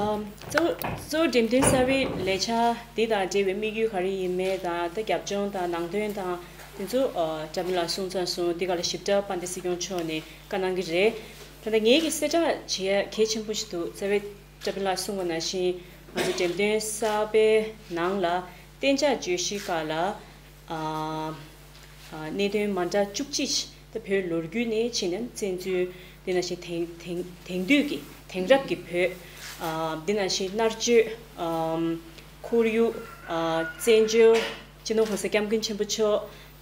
གཙོ་གཙོ་བོ་འགྲེམས་སྟོན་གསར་པའི་ལས་འཆར་འདི་དང་འབྲེལ་བའི་དམིགས་ཡུལ་ག་རེ་ཡིན་མིན་དང་། ད་རྒྱབ་ལྗོངས་དང་ནང་དོན་དང་དེ་ཚོ་ཨ་འདྲ་མིན་ལ་གསུང་ཙང་གསུང་། འདི་ག་ལ་ཞིབ་ཕྲ་དཔལ་ལྡན་སྲིད་སྐྱོང་མཆོག་ནས་བཀའ་གནང་གི་རེད། ད་ལྟ་ངེད་ཀྱིས་གསལ་བསྒྲགས་བྱེད་ཡ་གལ་ཆེན་པོ་ཞིག་འདུག་རྩ་བའི་བཀྲ་བྷེ་ལགས་གསུངས་པ་ནང་བཞིན། ང་ཚོ་འགྲེམས་སྟོན་གསར་པའི་ནང་ལ་གཏན་འཇགས་བརྗོད་གཞིའི་སྒང་ལ་ཨ་ཨ་གནད་དོན་མ་འདྲ་བཅུ་གཅིག་ད་བོད་ལོ་རྒྱུས་ནས་ཕྱིན་ནས་བཙན་འཛུལ། དེ་ནང་བཞིན་དེང་དེང་དེང་དུས་ཀྱི་དེང་རབས་ཀྱི་བོད། ཨ་དེ་ནང་བཞིན་མནར་གཅོད། ཨམ་ཁོར་ཡུག། ཨ་བཙན་བྱོལ་སྤྱི་ནོར་༸གོང་ས་༸སྐྱབས་མགོན་ཆེན་པོ་མཆོག་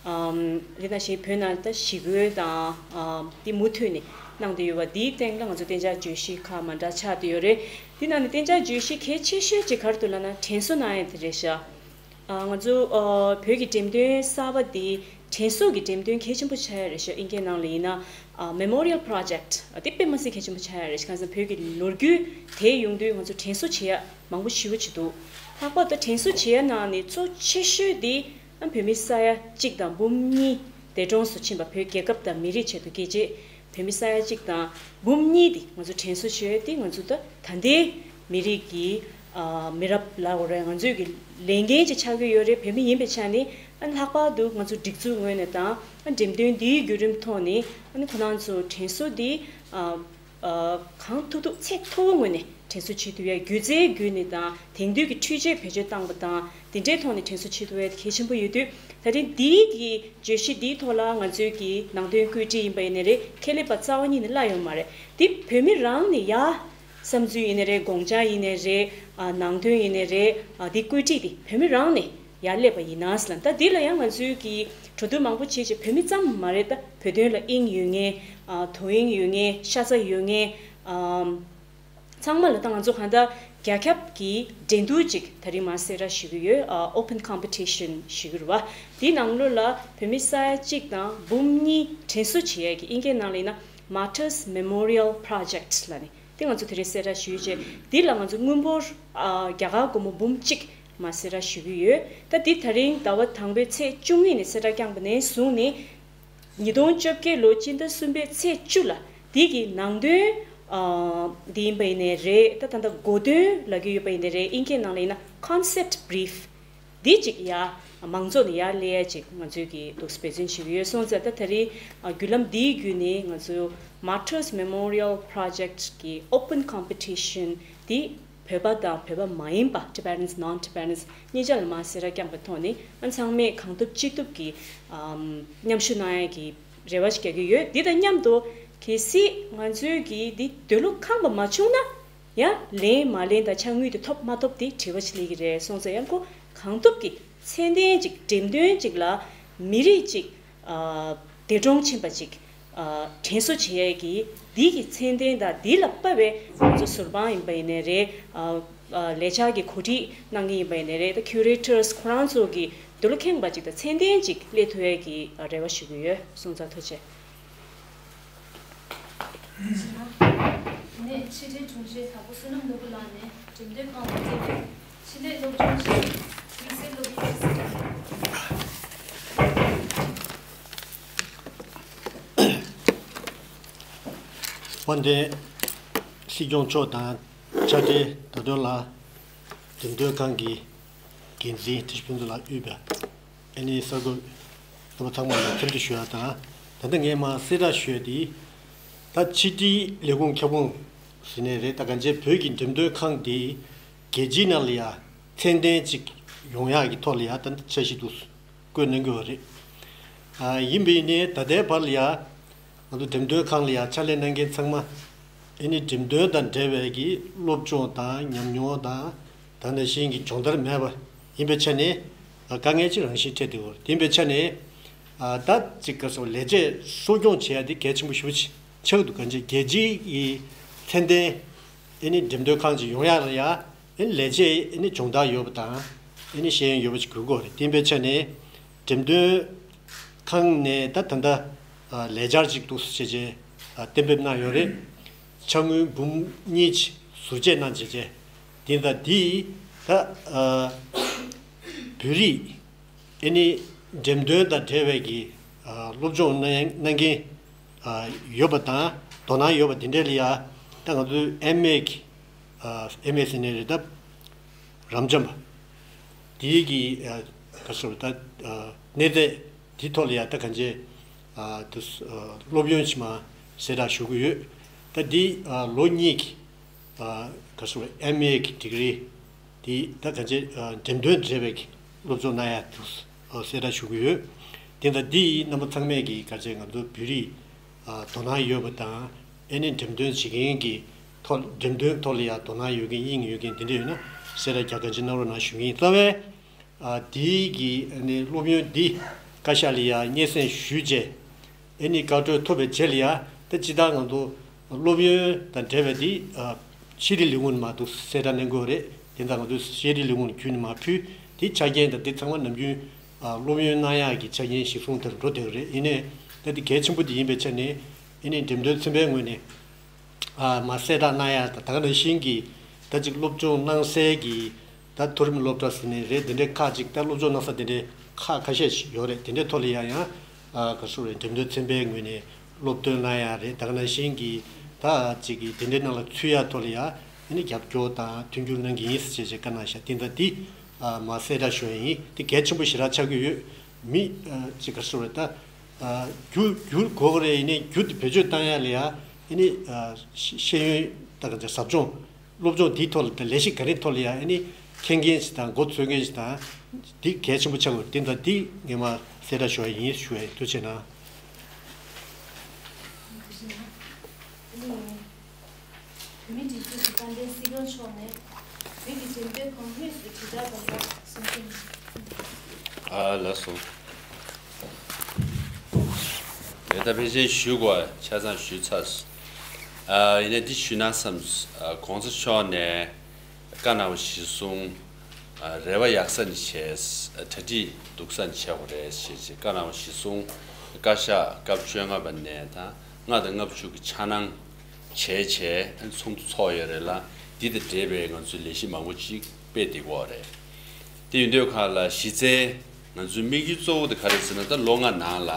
ཨམ་དེ་ནང་བཞིན་བོད་ནང་ད་ཞི་རྒོལ་དང་ཨམ་དེ་མུ་མཐུད་ནས་གནང་བསྡད་ཡོད་པ། དེའི་སྟེང་ལ་ང་ཚོ་གཏན་འཇགས་བརྗོད་གཞི་ཁག་མ་འདྲ་ཆགས་བསྡད་ཡོད་རེད། དེ་ནང་ནས་གཏན་འཇགས་བརྗོད་གཞི་གལ་ཆེ་ཤོས་ཅིག་ག་རེ་འདུག་ལབ་ན། དྲན་གསོ་གནང་ཡ་དེ་རེད་ཤག་ཨ་ང་ཚོ་ཨ་བོད་ཀྱི་འགྲེམས་སྟོན་གསར་པ་འདི་དྲན་གསོ་གི་འགྲེམས་སྟོན་གལ་ཆེན་པོ་ཆགས་ཡ་རེད་ཤག་ཨིན་སྐད་ནང་ལ་ཡིན་ན་ཨ་memorial project ཨ་དེ་དཔེ་མ་སྲིད་གལ་ཆེན་པོ་ཆགས་ཡ་རེད་ཤག་གང་ཟེར་ན་བོད་ཀྱི་ལོ་རྒྱུས་དེད་ཡོང་དུས་ང་ཚོ་དྲན་གསོ་བྱེད་ཡ་མང་པོ་ཞེ་པོ་ཅིག་འདུག་ལྷག་པར་དུ་དྲན་གསོ་བྱེད་ཡ་ནང་ནས་གཙོ་ཆེ་ཤོས་དེ་ཨ་བོད་མི་ས་ཡ་གཅིག་དང་འབུམ་གཉིས་འདས་གྲོངས་སུ་ཕྱིན་པ། བོད་རྒྱལ་ཁབ་དང་མི་རིགས་ཆེད་དུ་རྒྱལ་གཅེས། བོད་མི་ས་ཡ་གཅིག་དང་འབུམ་གཉིས་དེ་ང་ཚོ་དྲན་གསོ་ཞུ་ཡས་དེ་ང་ཚོ་ད་ད་ལྟའི་མི་རིགས་ཀྱི་ཨ་མི་རབས་ལབ་དགོས་རེད། ང་ཚོའི་གི་ལས་འགན་ཅིག་ཆགས་ཀྱི་ཡོད་རེད། བོད་མི་ཡིན་པའི་ཆ་ནས་ཨ་ལྷག་པར་དུ་ང་ཚོ་སྒྲིག་འཛུགས་ངོས་ནས་དང་ཨ་འགྲེམས་སྟོན་འདིའི་བརྒྱུད་རིམ་ཐོག་ནས་ཨ་ནི་ཁོ་རང་ཚོ་དྲན་གསོ་འདི་ཨ་ཨ་གང་ཐུབ་ཐུབ་ཚད་མཐོ་བོ་ངོས་ནས་དྲན་གསོ་བྱེད་ཐུབ་ཡ། སྒྱུ་རྩལ་བརྒྱུད་ནས་དང་དེང་དུས་ཀྱི་འཕྲུལ་ཆས་བེད་སྤྱོད་བཏང་པ་དང་དེ་འདྲའི་ཐོག་ནས་དྲན་གསོ་བྱེད་ཐུབ་ཡ་དེ་གལ་ཆེན་པོ་ཡོད་དུས། ད་རིང་འདིའི་གི་བརྗོད་གཞི་འདིའི་ཐོག་ལ་ང་ཚོའི་གི་ནང་དོན་བཀོད་སྒྲིག་ཡིན་པ་ཡིན་ནའི་རེད། ཁེ་ལས་པ་རྩ་བ་ཉིད་ནས་གླ་ཡོད་མ་རེད། འདི་བོད་མི་རང་ནས་ཡ་བསམ་ཚུལ་ཡིན་ནའི་རེད། དགོངས་འཆར་ཡིན་ནའི་རེད། ཨ་ནང་དོན་ཡིན་ནའི་རེད། ཨ་འདི་བཀོད་སྒྲིག་འདི་བོད་མི་རང་ནས་ཡར་སླེབས་པ་ཡིན་ན་ཟེར་ལ། ད་འདི་ལ་ཡང་ང་ཚོའི་གི་གྲོས་བསྡུར་མང་པོ་བྱས་བྱས། བོད་མི་ཙམ་མ་རེད། ད་བོད་དོན་ལ་དབྱིངས་ཡོད་མཁན། ཨ་དོ་དབྱིངས་ཡོད་མཁན། ཤ་ཚ་ཡོད་མཁན། ཨམ་ཚང་མ་ལ་ད་ང་ཚོ་གང་ལྟར་རྒྱ་ཁྱབ་ཀྱི་འགྲན་བསྡུར་ཅིག་ད་རིང་མར་གསལ་བསྒྲགས་ཞུ་གི་ཡོད། ཨ་open competition ཞུ་གི་རེད་བ། དེའི་ནང་ལོགས་ལ་བོད་མི་ས་ཡ་གཅིག་དང་འབུམ་གཉིས་དྲན་གསོ་བྱེད་ཡས་ཀྱི་ཨིན་སྐད་ནང་ལ་ཡིན་ན་Martyrs Memorial Project ལབ་ནས། དེ་ང་ཚོ་དེ་རིང་གསལ་བསྒྲགས་ཞུས་བྱས། འདི་ལ་ང་ཚོ་དངུལ་འབོར་ཨ་རྒྱ་གར་སྒོར་མོ་འབུམ་གཅིག་མར་གསལ་བསྒྲགས་ཞུ་གི་ཡོད། ད་འདི་ད་རིང་ཟླ་བ་དང་པོའི་ཚེས་བཅུ་གཉིས་ནས་གསལ་བསྒྲགས་བསྐྱངས་པ་ནས་བཟུང་ནས། ཉིས་སྟོང་བཅོ་བརྒྱད་ལོ་སྤྱི་ཟླ་གསུམ་པའི་ཚེས་བཅུ་ལ་འདི་གི་ནང་དོན་ཨ་འདི་ཡིན་པ་ཡིན་ནའི་རེད། ད་ད་ལྟ་གོ་དོན་ལབ་ཀྱི་ཡོད་པ་ཡིན་ནའི་རེད། ཨིན་སྐད་ནང་ལ་ཡིན་ན་concept brief འདི་གཅིག་ཡ་མང་ཚོགས་ནས་ཡར་སླེབས་ཡ་ཅིག་ང་ཚོས་ཀྱི་འདུག་འབད་བརྩོན་བྱེད་ཀྱི་ཡོད། སོང་ཙང་ད་ད་རིང་ཨ་བརྒྱུད་ལམ་འདིའི་བརྒྱུད་ནས་ང་ཚོ་Martyrs Memorial Project གི་open competition འདི་བོད་པ་དང་བོད་པ་མ་ཡིན་པ། Tibetans, non-Tibetans གཉིས་ཆ་ལ་མར་གསལ་བསྒྲགས་བསྐྱངས་པའི་ཐོག་ནས་ཨ་ཚང་མས་གང་ཐུབ་ཅི་ཐུབ་ཀྱིས་ཨམ་མཉམ་ཞུགས་གནང་ཡ་གི་རེ་བ་ཞིག་རྒྱག་གི་ཡོད། འདི་དང་མཉམ་དུ་གལ་སྲིད་ང་ཚོའི་གི་འདི་འདོད་བློ་ཁེངས་པ་མ་བྱུང་ན་ཡང་ལེན་མ་ལེན་དང་ཕྱག་དངུལ་དེ་ཐོབ་མ་ཐོབ་དེ་དྲི་བ་ཞིག་སླེབས་ཀྱི་རེད། སོང་ཙང་ཡང་ཁོ་གང་ཐུབ་ཀྱིས་མཚན་ལྡན་ཅིག་འགྲེམས་སྟོན་ཅིག་ལ་མི་རིགས་ཅིག་ཨ་འདས་གྲོངས་ཕྱིན་པ་ཅིག་ཨ་དྲན་གསོ་བྱེད་ཡས་ཀྱི་འདི་གི་མཚན་ལྡན་དང་འདི་ལ་དཔག་པའི་ང་ཚོ་ཟུར་དཔང་ཡིན་པ་ཡིན་ནའི་རེད། ཨ་ཨ་ལས་འཆར་གྱི་གོ་སྒྲིག་གནང་མཁན་ཡིན་པ་ཡིན་ནའི་རེད། ད་curators ཁོ་རང་ཚོ་གི་འདོད་བློ་ཁེངས་པ་ཅིག་དང་མཚན་ལྡན་ཅིག་སླེབས་ཐུབ་ཡས་ཀྱི་ཨ་རེ་བ་ཞུ་གི་ཡོད། སོང་ཙང་ཐུགས་རྗེ་ཆེ། ནས་ཕྱི་དྲིལ་དྲུང་ཆེ་དྭགས་པོ་བསོད་ནམས་ནོར་བུ་ལགས་ནས་འགྲེམས་སྟོན་ཁང་དུ་བསྩལ་ཏེ་ཕྱི་ལས་སློབ་སྦྱོང་བྱེད་དམིགས་བསལ་སློབ་ཡོན་ཞུ་གི་ཡོད། དཔལ་ལྡན་སྲིད་སྐྱོང་མཆོག་དང་ཕྱག་སྦྲེལ་ད་དོན་ལ་འགྲེམས་སྟོན་ཁང་གི་འགན་འཛིན་བཀྲ་ཤིས་ཕུན་ཚོགས་ལགས་དབུས་པའི་ཨ་ནི་གསར་འགོད་རྣམ་པ་ཚང་མ་ལ་འཚམས་འདྲི་ཞུ་ཡ་དང་། ད་ལྟ་ངས་མར་གསལ་བསྒྲགས་ཞུ་ཡ་དེ་ད་ཕྱི་དྲིལ་ལས་ཁུངས་ཁྱབ་ཁོངས་ཟེར་ནའི་རེད། ད་གང་ཅི་བོད་ཀྱི་འགྲེམས་སྟོན་ཁང་དེ་རྒྱལ་སྤྱིའི་ནང་ལ་ཡ་མཚན་ལྡན་ཅིག་ཡོང་ཡག་གི་ཐོག་ལ་ཡ་ད་འཆར་གཞི་འདུག་བཀོད་གནང་གི་ཡོད་རེད། ཨ་ཡིན་པས་ནས་ད་ལྟའི་བར་ལ་ཡ་ང་ཚོ་འགྲེམས་སྟོན་ཁང་ལ་ཡ་ཕྱག་ལས་གནང་མཁན་ཚང་མ་ཨ་ནི་འགྲེམས་སྟོན་དང་འབྲེལ་བའི་གི་སློབ་སྦྱོང་དང་ཉམས་མྱོང་དང་ད་ནང་བཞིན་གྱི་སྦྱོང་བརྡར་མེད་པ་ཡིན་པའི་ཆ་ནས་དཀའ་ངལ་ཅིག་རང་བཞིན་འཕྲད་བསྡད་ཡོད་རེད། དེ་ཡིན་པའི་ཆ་ནས་ཨ་ད་ཅིག་ག་སོ་ལས་བྱེད་གསོ་སྐྱོང་བྱེད་ཡ་དེ་གལ་ཆེན་པོ་ཞེ་པོ་ཅིག་ཆགས་འདུག་གང་ཅི་རྒྱལ་སྤྱིའི་གི་མཚན་ལྡན་ཨ་ནི་འགྲེམས་སྟོན་ཁང་ཅིག་ཡོང་ཡག་ལ་ཡ་ཨ་ནི་ལས་བྱེད་ཨ་ནི་སྦྱོང་བརྡར་ཡོད་པ་དང་ཨ་ནི་ཤེས་ཡོན་ཡོད་པ་ཅིག་དགོས་ཀྱི་ཡོད་རེད། དེ་ཡིན་པའི་ཆ་ནས་འགྲེམས་སྟོན་ཁང་ནས་ད་ད་ལྟ་ ལས་འཆར་ཅིག་འདུག་ཟེར་བྱས་བྱས་གཏན་འབེབས་གནང་ཡོད་རེད། ཕྱག་དངུལ་འབུམ་གཉིས་ཅིག་ཟུར་བཅད་གནང་བྱས་བྱས་དེ་ད་འདི་ད་བོད་རིགས་ཨ་ནི་འགྲེམས་སྟོན་དང་འབྲེལ་བའི་གི་སློབ་སྦྱོང་གནང་གནང་མཁན་ཡོད་པ་དང་དོ་སྣང་ཡོད་པ་དེ་འདྲ་ལ་ཡ་ད་ང་ཚོའི་ཨེམ་ཨེ་གི་ཨེམ་ཨེ་ཟེར་ནའི་རེད་ད། རབ་འབྱམས་པ། དེའི་གི་ཨ་ག་ཟེར་ད་ཨ་གནས་ཚད་དེ་ཐོག་ལ་ཡ་ད་གང་ཅི་ཨ་དུ་ཨ་སློབ་ཡོན་ཅིག་མ་གསལ་བསྒྲགས་ཞུ་གི་ཡོད། ད་འདི་ཨ་ལོ་གཉིས་ཀྱི་ཨ་ག་ཟེར་ཨེམ་ཨེ་གི་ཌིག་རི་དེ་ད་གང་ཅི་ཨ་འགྲེམས་སྟོན་འབྲེལ་བའི་གི་སློབ་སྦྱོང་གནང་ཡ་དུ་ཨ་གསལ་བསྒྲགས་ཞུ་གི་ཡོད། དེ་ད་འདི་རྣམ་པ་ཚང་མས་གི་ག་ཅི་ང་ཚོ་བོད་རིགས་དོ་སྣང་ཡོད་པ་དང་ཨེ་ནི་འགྲེམས་སྟོན་བྱེད་མཁན་གྱི་ཐོག་འགྲེམས་སྟོན་ཐོག་ལ་ཡང་དོ་སྣང་ཡོད་མཁན་དབྱིངས་ཡོད་མཁན་དེ་འདྲ་ཡོད་ན་གསལ་བསྒྲགས་རྒྱག་གང་ཅི་གནང་རོགས་གནང་ཞུ་གི་ཡིན། རྩ་བའི་ཨ་དེའི་གི་ཨེ་ནི་སློབ་ཡོན་འདི་བཀའ་ཤག་ལ་ཡང་སྙན་སེང་ཞུས་རྗེས་ཨེ་ནི་བཀའ་འཁྲོལ་ཐོབ་པའི་རྗེས་ལ་ཡང་ད་ཅི་ལྟར་ང་ཚོ་སློབ་ཡོན་དང་འབྲེལ་བའི་འདི་ཨ་ཤེས་རིག་ལས་ཁུངས་ནས་མར་འདུག་གསལ་བསྒྲགས་གནང་དགོས་རེད། དེ་ད་ང་ཚོ་ཤེས་རིག་ལས་ཁུངས་ནས་བརྒྱུད་ནས་མར་ཕུལ་དེ་ཆ་རྐྱེན་དང་དེ་ཚང་མ་ནམ་རྒྱུན། ཨ་སློབ་ཡོན་གནང་ཡག་གི་ཆ་རྐྱེན་གཞིར་བཟུང་དེར་འགྲོ་བསྡད་ཀྱི་རེད། ཡིན་ནའི་ད་འདི་གལ་ཆེན་པོ་དེ་ཡིན་པའི་ཆ་ནས་ཨེ་ནི་འགྲེམས་སྟོན་ཚན་པའི་ངོས་ནས་ཨ་མ་གསལ་བསྒྲགས་གནང་ཡག་དང་ད་ག་ནང་བཞིན་གྱི་ད་ཅིག་སློབ་སྦྱོང་གནང་སའི་གི་ད་མཐོ་རིམ་སློབ་གྲྭ་ཟེར་ནའི་རེད། དེ་འདྲའི་ཁག་ཅིག་ད་སློབ་སྦྱོང་གནང་ས་དེ་འདྲའི་ཁག་ཁ་ཤས་ཤིག་ཡོད་རེད། དེ་འདྲའི་ཐོག་ལ་ཡང་ཡང་ཨ་ག་ཟེར་རེད། འགྲེམས་སྟོན་ཚན་པའི་ངོས་ནས་སློབ་སྟོན་གནང་ཡག་རེད། ད་ག་ནང་བཞིན་གྱི་ད་ཅིག་གི་དེ་འདྲའི་ནང་ལ་ཚུད་ཡག་ཐོག་ལ་ཡང་ཨེ་ནི་རྒྱབ་སྐྱོར་དང་མཐུན་འགྱུར་གནང་གི་ཡིན་ཟེར་བྱས་བྱས་བཀའ་གནང་བཞག་དེ་ད་འདི་ཨ་མ་གསལ་བསྒྲགས་ཞུ་ཡ་ཡིན། དེ་གལ་ཆེན་པོ་ཞེ་དྲག་ཆགས་ཀྱི་ཡོད། མི་ཨ་ཅིག་ག་རེ་ཟེར་བ་ད་ཨ་རྒྱུ་རྒྱུ་དགོས་ཀྱི་རེད། ཡིན་ནའི་རྒྱུ་དེ་བེད་སྤྱོད་བཏང་ཡ་ལ་ཡ་ཨེ་ནི་ཨ་ཤེས་ཤེས་ཡོན་ད་ག་ཚོད་ཟབ་སྦྱོང་སློབ་སྦྱོང་དེའི་ཐོག་ལ་ད་ལས་གཞི་ག་རེའི་ཐོག་ལ་ཡ་ཨེ་ནི་མཁྱེན་མཁན་ཞིག་དང་མགོ་འཚོས་མཁན་ཞིག་དང་དེ་གལ་ཆེན་པོ་ཆགས་ཀྱི་ཡོད། དེ་ད་འདི་ངས་མ་གསལ་བསྒྲགས་ཞུ་ཡ་ཡིན་ཞུ་ཡ་ཡིན། ཐུགས་རྗེ་གནང་། བོད་མིའི་སྒྲིག་འཛུགས་ཀྱི་རྩ་འགྲན་སྲིད་སྐྱོང་མཆོག་ནས་བོད་ཀྱི་འགྲེམས་སྟོན་གོང་སྨོས་སུ་དྲིལ་བསྒྲགས་དང་སྦྲགས་གསུང་བཤད་གནང་། ཨ་ལགས་སོ། ད་ཕལ་ཆེར་ཞུ་དགོས་ཆ་ཚང་ཞུས་ཚར། ཨ་ཡིན་ནའི་འདི་ཞུས་ན་བསམ། ཨ་གོང་ས་མཆོག་ནས་བཀའ་གནང་བ་གཞིར་བཟུང་། ཨ་རེ་བ་ཡག་ས་ནས་བྱས། ཨ་གྲ་སྒྲིག་སྡུག་ས་ནས་བྱས་དགོས་རེད་ཞེས་བྱས་བཀའ་གནང་བ་གཞིར་བཟུང་། བཀའ་ཤག་སྐབས་བཅོ་ལྔ་པ་ནས་ད་ལྔ་དང་ལྔ་བཅུ་གི་འཆར་སྣང་བྱས་བྱས་ཚོགས་འདུ་ཚོགས་ཡོད་རེད་ལ། འདི་དང་འབྲེལ་བའི་ང་ཚོའི་ལས་གཞི་མང་པོ་ཅིག་སྤེལ་བསྡད་ཀྱི་ཡོད་རེད། དེ་ཡིན་དུས་ཁག་ལ་གཞི་རྩའི་ང་ཚོའི་དམིགས་ཡུལ་གཙོ་བོ་དེ་ག་རེ་ཟེར་ན། ད་ལོ་ལྔ་ནང་ལ་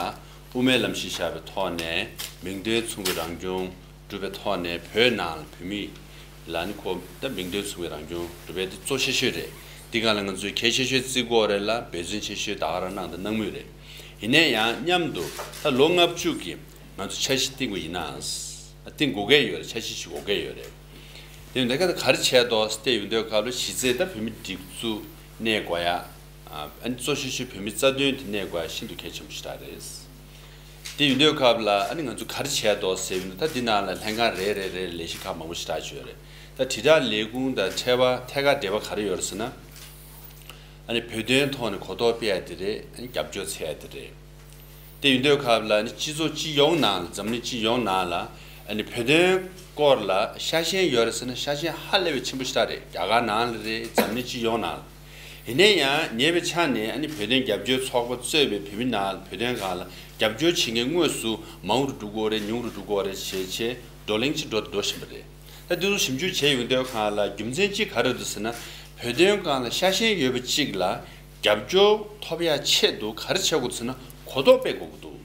དབུ་མའི་ལམ་གཞི་བཞག་པའི་ཐོག་ནས་མིང་དོན་མཚུངས་པའི་རང་སྐྱོང་སྒྲུབ་པའི་ཐོག་ནས་བོད་ནང་ལ་བོད་མི་ལ་ནི་ཁོ་ད་མིང་དོན་མཚུངས་པའི་རང་སྐྱོང་སྒྲུབ་པའི་དེ་གཙོ་ཆེ་ཤོས་རེད། འདི་ག་ལ་ང་ཚོས་གལ་ཆེ་ཤོས་བརྩི་དགོས་རེད་ལ། འབད་བརྩོན་ཆེ་ཤོས་ད་ག་རང་གནང་དང་གནང་མུས་རེད། ཡིན་ནའི་ཡང་མཉམ་དུ་ད་ལོ་ལྔ་བཅུ་གི་ང་ཚོ་འཆར་གཞི་བཏིང་དགོས་ཡིན་ན། བཏིང་དགོས་ཀྱི་ཡོད་རེད། འཆར་གཞི་ཞིག་དགོས་ཀྱི་ཡོད་རེད། དེ་ཡིན་དུས་ད་ག་རེ་བྱས་འདུག་ཟེར་ཡོང་དུས་ཁག་ལ་གཞི་རྩའི་ད་བོད་མི་སྒྲིག་འཛུགས་གནས་དགོས་ཡ། ཨ་ནི་གཙོ་ཆེ་ཤོས་བོད་མི་རྩ་དོན་དེ་གནས་དགོས་ཡ་ཤིན་ཏུ་གལ་ཆེན་པོ་ཞེ་དྲག་རེད། དེ་ཡིན་དུས་ཁག་ལ་ཨ་ནི་ང་ཚོ་ག་རེ་བྱས་འདུག་ཟེར་ཡོང་དུས་ད་འདི་ནང་ལ་ལྷན་ཁང་རེ་རེ་རེ་ལས་གཞི་ཁག་མང་པོ་ཞེ་དྲག་ཅིག་ཡོད་རེད། ད་དྲིལ་བསྒྲགས་ལས་ཁུངས་དང་འཕྲད་པ་ཐད་ཀར་འབྲེལ་བ་ག་རེ་ཡོད་རེད་ཟེར་ན། ཨ་ནི་བོད་དོན་ཐོག་ནས་གོ་རྟོགས་སྤེལ་ཡ་དེ་རེད། ཨ་ནི་རྒྱབ་སྐྱོར་འཚོལ་ཡ་དེ་རེད། དེ་ཡིན་དུས་ཁག་ལ་ནི་སྤྱི་ཚོགས་སྤྱི་ཡོངས་ནང་ལ། འཛམ་གླིང་སྤྱི་ཡོངས་ནང་ལ་ཨ་ནི་བོད་དོན་སྐོར་ལ་ཤ་ཞེན་ཡོད་རེད་ཟེར་ན་ཤ་ཞེན་ཧ་ལས་པའི་ཆེན་པོ་ཞེ་དྲག་རེད། རྒྱ་གར་ནང་ལ་རེད། འཛམ་གླིང་སྤྱི་ཡོངས་ནང་ལ། ཡིན་ན་ཡང་ཉེ་བའི་ཆར་ནས་ཨ་ནི་བོད་དོན་རྒྱབ་སྐྱོར་ཚོགས་པ་གཙོས་པའི་བོད་མི་ནང་ལ་བོད་དོན་སྒང་ལ་རྒྱབ་སྐྱོར་བྱེད་མཁན་དངོས་སུ་མང་རུ་འགྲོ་གི་ཡོད་རེད། ཉུང་རུ་འགྲོ་གི་ཡོད་རེད་བྱས་བྱས་བགྲོ་གླེང་ཅིག་འགྲོ་འགྲོ་བཞིན་པ་རེད། ད་འདི་ཚོ་ཞིབ་འཇུག་བྱས་ཡོང་དུས་ཁག་ལ་རྒྱུ་མཚན་གཅིག་ག་རེ་འདུག་ཟེར་ན། བོད་དོན་སྒང་ལ་ཤ་ཞེན་ཡོད་པ་གཅིག་ལ་རྒྱབ་སྐྱོར་ཐོབ་ཡ་ཆེད་དུ་ག་རེ་བྱེད་དགོས་ཟེར་ན། གོ་རྟོགས་སྤེལ་དགོས་ཀྱི་འདུག་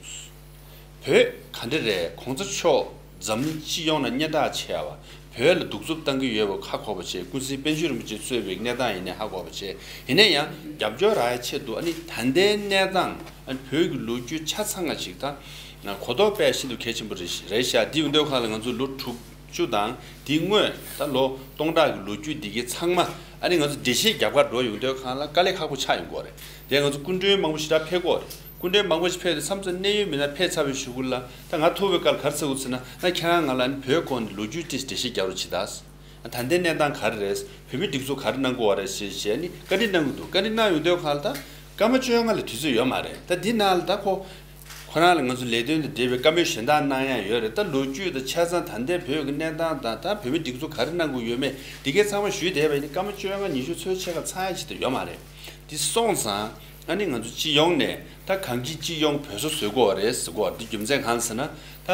བོད་ག་འདྲ་རེད། གོང་ས་མཆོག་འཛམ་གླིང་སྤྱི་ཡོངས་ནང་སྙན་གྲགས་ཆེ་བ། བོད་ལ་གདུག་རྩུབ་བཏང་གི་ཡོད་པ་ཧ་གོ་བ་བྱས། ཀུན་གཟིགས་པཎ་ཆེན་རིན་པོ་ཆེ་གཙོས་པའི་གནས་སྟངས་ཡིན་ནའི་ཧ་གོ་བ་བྱས། ཡིན་ན་ཡང་རྒྱབ་སྐྱོར་རག་ཡ་ཆེད་དུ་ཨ་ནི་ད་ལྟའི་གནས་སྟངས། ཨ་ནི་བོད་ཀྱི་ལོ་རྒྱུས་ཆ་ཚང་བ་ཞིག་དང་གོ་རྟོགས་སྤེལ་ཤིན་ཏུ་གལ་ཆེན་པོ་རེད་རེད་ཤག་འདི་ཡོང་དུས་ཁག་ལ་ང་ཚོ་ལོ་དྲུག་ཅུ་དང་དེའི་སྔོན་ད་ལོ་སྟོང་ཕྲག་གི་ལོ་རྒྱུས་འདི་གའི་ཚང་མ་ཨ་ནི་ང་ཚོ་འགྲེལ་བཤད་རྒྱབ་ཁར་འགྲོ་ཡོང་དུས་ཁག་ལ་དཀའ་ལས་ཁག་པོ་ཆགས་ཡོང་གི་ཡོད་རེད། དེ་ང་ཚོ་སྐུ་མགྲོན་མང་པོ་ཞེ་དྲག་ཕེབས་ཀྱི་ཡོད་རེད། སྐུ་མགྲོན་མང་པོ་ཞིག་ཕེབས་ཏེ་མཚམས་མཚམས་གནད་ཡོད་མི་སྣ་ཕེབས་ཚར་བའི་གཞུག་གུ་ལ་ད་ང་ཐུག་པའི་སྐབས་ག་རེ་ཟེར་དགོས་ཟེར་ན། ད་ཁྱེད་རང་ང་ལ་ཨ་ནི་བོད་སྐོར་ནས་ལོ་རྒྱུས་ཏོག་ཙམ་འགྲེལ་བཤད་རྒྱག་རོགས་བྱེད་དང་། ད་ལྟའི་གནས་སྟངས་ག་རེ་རེད། བོད་མི་སྒྲིག་འཛུགས་ག་རེ་གནང་དགོས་པ་རེད་ཞེས་བྱས་ནས་བཀའ་འདྲི་གནང་གི་འདུག་བཀའ་འདྲི་གནང་ཡོང་དུས་ཁག་ལ་ད་སྐར་མ་བཅོ་ལྔ་ལ་དུས་ཚོད་ཡོད་མ་རེད། ད་འདི་ནང་ལ་ད་ཁོ་ཁོ་རང་ལ་ང་ཚོ་ལས་དོན་དང་འབྲེལ་བའི་བཀའ་མོལ་གཞན་དག་གནང་ཡ་ཡོད་རེད། ད་ལོ་རྒྱུས་དང་ཆ་ཚང་ད་ལྟའི་བོད་ཀྱི་གནས་སྟངས་དང་ད་བོད་མི་སྒྲིག་འཛུགས་ག་རེ་གནང་དགོས་ཡོད་མེད་འདི་གའི་ཚང་མ་ཞུས་བསྡད་པ་ཡིན་ན་སྐར་མ་བཅོ་ལྔ་ཉི་ཤུ་ཚོད་ཕྱེད་ཀ་ཚང་ཡ་ཅིག་ད་ཡོད་མ་རེད། འདི་སོང་ཙང་ ཨ་ནི་ང་ཚོ་སྤྱི་ཡོངས་ནས་ད་གངས་སྐྱིད་སྤྱི་ཡོངས་བོད་བཟོ་བཟོ་དགོས་རེད་ཟེར་གོ། འདི་རྒྱུ་མཚན་གང་ཟེར་ན། ད་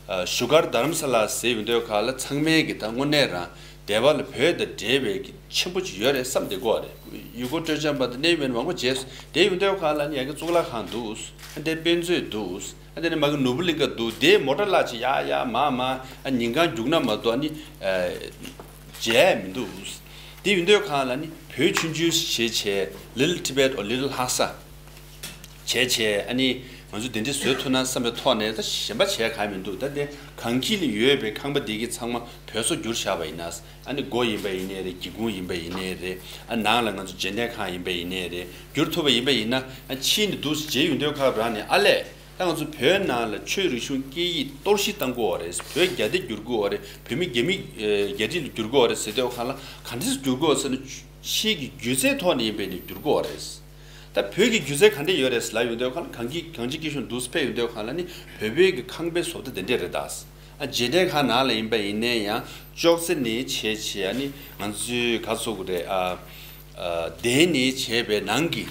བཞུགས་སྒར་རྡ་རམ་ས་ལ་ཟེར་ཡོང་དུས་ག་ལ་ཚང་མས་ཀྱི་ད་དངོས་གནས་རང་སྡེ་བ་ལ་བོད་དང་འབྲེལ་བའི་གི་ཆེན་པོ་ཅིག་ཡོད་རེད་བསམ་བསྡད་གོ་རེད། ཡུལ་སྐོར་སྤྲོ་འཆམ་པ་དང་གནས་ཡུལ་མི་མང་པོ་བྱས་དེ་ཡོང་དུས་ག་ལ་ནི་ཡ་གི་གཙུག་ལག་ཁང་འདུག་ཨ་འདི་དཔེ་མཛོད་འདུག་ཨ་འདི་ནི་མ་གི་ནོར་བུ་གླིང་ག་འདུག་དེ་མོ་ཊ་གླ་ཅིག་ཡ་ཡ་མ་མ་ཨ་ཉིན་གང་རྒྱུག་ན་མ་གཏོགས་ཨ་ནི་མཇལ་མི་འདུག་དེ་ཡོང་དུས་ག་ལ་ནི་བོད་ཆུང་ཆུང་ཞེས་བྱས། Little Tibet or Little Lhasa བྱས་བྱས། ཨ་ནི་ང་ཚོ་དེ་འདྲ་བཟོ་ཐུབ་ན་བསམ་པའི་ཐོག་ནས་ད་གཞན་པ་བྱས་གང་མི་འདུག་ད་དེ་གངས་སྐྱིད་ལ་ཡོད་པའི་ཁང་པ་འདི་གི་ཚང་མ་བོད་བཟོ་བསྒྱུར་བཞག་པ་ཡིན་ན། ཨ་ནི་སྒོ་ཡིན་པ་ཡིན་ནའི་རེད། སྒེའུ་ཁུང་ཡིན་པ་ཡིན་ནའི་རེད། ཨ་ནང་ལ་ང་ཚོ་རྗེས་དྲན་ཁང་ཡིན་པ་ཡིན་ནའི་རེད། བསྒྱུར་ཐུབ་པ་ཡིན་པ་ཡིན་ན། ཨ་ཕྱིན་ནས་འདུག་སེ་མཇལ་ཡོང་དུས་སྐབས་རང་ནས་ཨ་ལས། ད་ང་ཚོ་བོད་ནང་ལ་ཆོས་རིག་གཞུང་སྐད་ཡིག་གཏོར་བཤིག་བཏང་དགོས་པ་རེད། བོད་རྒྱ་སྡེ་བསྒྱུར་དགོས་པ་རེད། བོད་མི་རྒྱ་མི་རྒྱ་རིགས་ལ་བསྒྱུར་དགོས་པ་རེད་ཟེར་དུས་ག་ལ་ག་འདྲས་བསྒྱུར་དགོས་ཟེར་ན། ཆོས་ཀྱི་སྒྱུ་རྩལ་ཐོག་ནས་ཡིན་པའི་ནས་བསྒྱུར་དགོས་པ་རེད། ད་བོད་ཀྱི་སྒྱུ་རྩལ་ག་འདྲས་ཡོད་རེད་ལབ་ཡོང་དུས་ག་ལ་གངས་སྐྱིད་གངས་སྐྱིད་སྐྱིད་གཤོངས་འདུག་སེ་ཕེབས་ཡོང་དུས་ག་ལ་ནི་བོད་པའི་གི་ཁང་པའི་བཟོ་ལྟ་དེ་འདྲས་རེད་ད། ཨ་རྗེས་དྲན་ཁང་ནང་ལ་ཡིན་པ་ཡིན་ནའི་ཡང་ཅོག་ཙེ་ནས་བྱས་བྱས། ཨ་ནི་ང་ཚོའི་ག་ཚོད་རེད། ཨ་ཨ་གདན་ནས་བྱས་པའི་ནང་གི་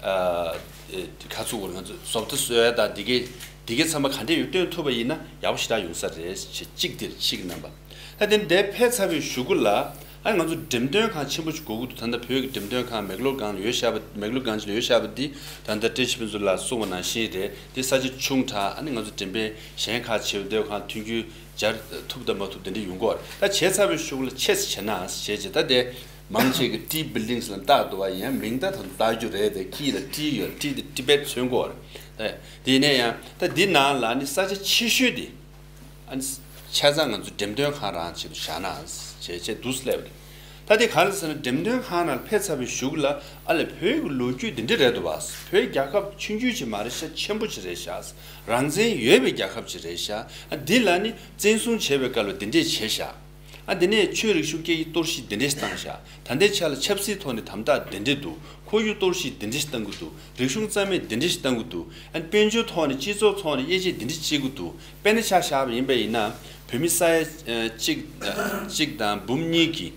ཨ་ཨེ་ག་ཚོད་རེད། ང་ཚོ་བཟོ་ལྟ་བཟོ་ཡ་དང་འདི་གའི་འདི་གའི་ཚང་མ་ག་འདྲས་ཡོད་སྟོན་ཐུབ་པ་ཡིན་ན་ཡག་པོ་ཞེ་དྲག་ཡོང་ས་རེད་ཅེས་གཅིག་འདིར་གཅིག་རྣམ་པ། ད་དེ་འདྲའི་ཕེབས་ཚར་བའི་གཞུག་གུ་ལ། ཨ་ང་ཚོ་འགྲེམས་སྟོན་ཁང་ཆེན་པོ་ཞིག་དགོས་ཀྱི་འདུག་ད་ལྟ་བོད་ཀྱི་འགྲེམས་སྟོན་ཁང་མེག་ལོར་སྒང་ལ་ཡོད་ཤག་པ། མེག་ལོར་སྒང་ཅིག་ལ་ཡོད་ཤག་པ་འདི། ད་ལྟ་བཀྲ་ཤིས་ཕུན་ཚོགས་ལགས་གསུངས་པ་ནང་བཞིན་རེད། འདི་ས་ཆ་ཆུང་དྲགས། ཨ་ནི་ང་ཚོ་འགྲེམས་སྤེལ་གཞན་ཁག་བྱེད་འདོད་ཁང་མཐུན་འགྱུར་སྦྱར་ཐུབ་དང་མ་ཐུབ་དེ་འདྲ་ཡོང་གི་ཡོད་རེད། ད་བྱས་ཚར་བའི་གཞུག་ལ་ཆེས་བྱས་ན་བྱས་བྱས་ད་དེ་མང་ཆེ་གི་T Buildings ལ་བཏགས་འདུག་བ། ཡིན་ཡང་མིང་ད་ད་བཏགས་རྒྱུ་རེད། དེ་ཀི་ལ་T་ཡོད། T་དེ་Tibet་མཚོན་གྱི་ཡོད་རེད། ད་དེ་ནས་ཡང་ད་འདི་ནང་ལ་ནི་ས་ཆ་ཆེ་ཤོས་དེ། ཨ་ནི་ཆ་ཚང་ང་ཚོ་འགྲེམས་སྟོན་ཁང་རང་ཆེད་དུ་བཞག་ན་བྱས་བྱས་འདུག་སླེབས་རེད། ད་དེ་ག་རེ་ཟེར་ན། འགྲེམས་སྟོན་ཁང་ནང་ཕེབས་ཚར་བའི་གཞུག་ལ་ཨ་ལས་བོད་ཀྱི་ལོ་རྒྱུས་འདི་འདྲ་རེད་འདུག་བ། བོད་རྒྱལ་ཁབ་ཆུང་ཆུང་ཅིག་མ་རེད་ཤག་ཆེན་པོ་ཅིག་རེད་ཤག་རང་བཙན་ཡོད་པའི་རྒྱལ་ཁབ་ཅིག་རེད་ཤག་ཨ་འདི་ལ་ནི་བཙན་བཟུང་བྱས་པའི་སྐབས་ལ་འདི་འདྲས་བྱས་ཤག་ཨ་འདི་ནས་ཆོས་རིག་གཞུང་སྐད་ཡིག་གཏོར་བཤིག་འདི་འདྲས་བཏང་ཤག་ད་ལྟའི་ཆ་ལ་ཆབ་སྲིད་ཐོག་ནས་དམ་དྲག་འདི་འདྲས་འདུག་ཁོར་ཡུག་གཏོར་བཤིག་འདི་འདྲས་བཏང་གི་འདུག་རིག་གཞུང་རྩ་མེད་འདི་འདྲས་བཏང་གི་འདུག་ཨ་དཔལ་འབྱོར་ཐོག་ནས་སྤྱི་ཚོགས་ཐོག་ནས་དབྱེ་འབྱེད་འདི་འདྲས་བྱེད་ཀྱི་འདུག་དཔེར་ན་ཆ་བཞག་པ་ཡིན་པ་ཡིན་ན། བོད་མི་ས་ཡ་གཅིག་གཅིག་དང་འབུམ་གཉིས་ཀྱི་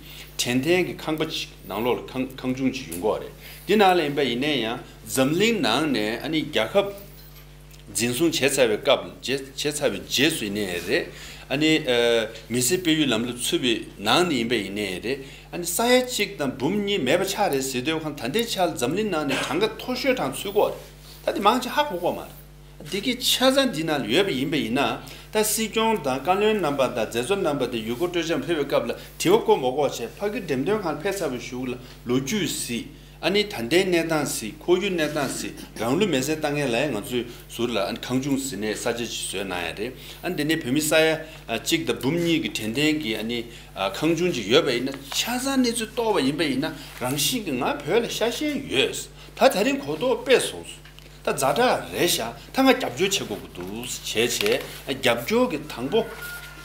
དྲན་རྟེན་གྱི་ཁང་པ་ཅིག་ནང་ལོགས་ལ་ཁང་ཁང་ཆུང་ཅིག་ཡོང་གི་ཡོད་རེད། འདི་ནང་ལ་ཡིན་པ་ཡིན་ན་ཡང་འཛམ་གླིང་ནང་ནས་ཨ་ནི་རྒྱལ་ཁབ་འཛིན་བཟུང་བྱས་ཚར་བའི་སྐབས་བྱས་བྱས་ཚར་བའི་རྗེས་སུ་ཡིན་ནའི་རེད། ཨ་ནི་ཨ་མི་སེར་སྤེལ་ཡུལ་ལམ་ལུགས་ཚུད་པའི་ནང་ནས་ཡིན་པ་ཡིན་ནའི་རེད། ཨ་ནི་ས་ཡ་གཅིག་དང་འབུམ་གཉིས་མེད་པ་ཆགས་རེད་ཟེར་དུས་ཁོང་ད་ལྟའི་ཆར་འཛམ་གླིང་ནང་ནས་གྲངས་ཀ་མཐོ་ཤོས་གྲངས་ཚུད་ཀྱི་ཡོད་རེད། ད་དེ་མང་ཆེ་ཧ་གོ་གི་ཡོད་མ་རེད། འདི་གི་ཆ་ཚང་འདི་ནང་ལ་ཡོད་པ་ཡིན་པ་ཡིན་ན། ད་སྲིད་སྐྱོང་དང་བཀའ་བློན་རྣམ་པ་དང་མཛད་གཙོ་རྣམ་པ་དེ་ཡུལ་སྐོར་སྤྲོ་འཆམ་ཕེབས་པའི་སྐབས་ལ་དྲི་བ་བཀོད་མ་དགོས་པ་བྱས། ཕ་གི་འགྲེམས་སྟོན་ཁང་ཕེབས་ཚར་བའི་གཞུག་ལ་ལོ་རྒྱུས་གཟིགས། ཨ་ནི་ད་ལྟའི་གནས་སྟངས་གཟིགས། ཁོར་ཡུག་གནས་སྟངས་གཟིགས། རང་ལུས་མེར་སྲེག་བཏང་མཁན་ལ་ཡང་ང་ཚོས་ཟུར་ལ་ཨ་ནི་ཁང་ཆུང་ཟིན་ནས་ས་ཆ་ཅིག་བཟོས་གནང་ཡ་རེད། ཨ་ནི་དེ་ནས་བོད་མི་ས་ཡ་གཅིག་དང་འབུམ་གཉིས་ཀྱི་དྲན་རྟེན་གྱི་ཨ་ནི་ཁང་ཆུང་ཅིག་ཡོད་པ་ཡིན་ན། ཆ་ཚང་གནས་ཚུལ་རྟོགས་པ་ཡིན་པ་ཡིན་ན། རང་བཞིན་གྱིས་ང་བོད་ལ་ཤ་ཞེན་ཡོད། ད་དེ་རིང་གོ་རྟོགས་སྤེལ་སོང་། ད་ཛ་དྲག་རེད་ཤག་ད་ང་རྒྱབ་སྐྱོར་བྱེད་དགོས་ཀྱི་འདུག་བྱས་བྱས། རྒྱབ་སྐྱོར་གྱི་དང་པོ་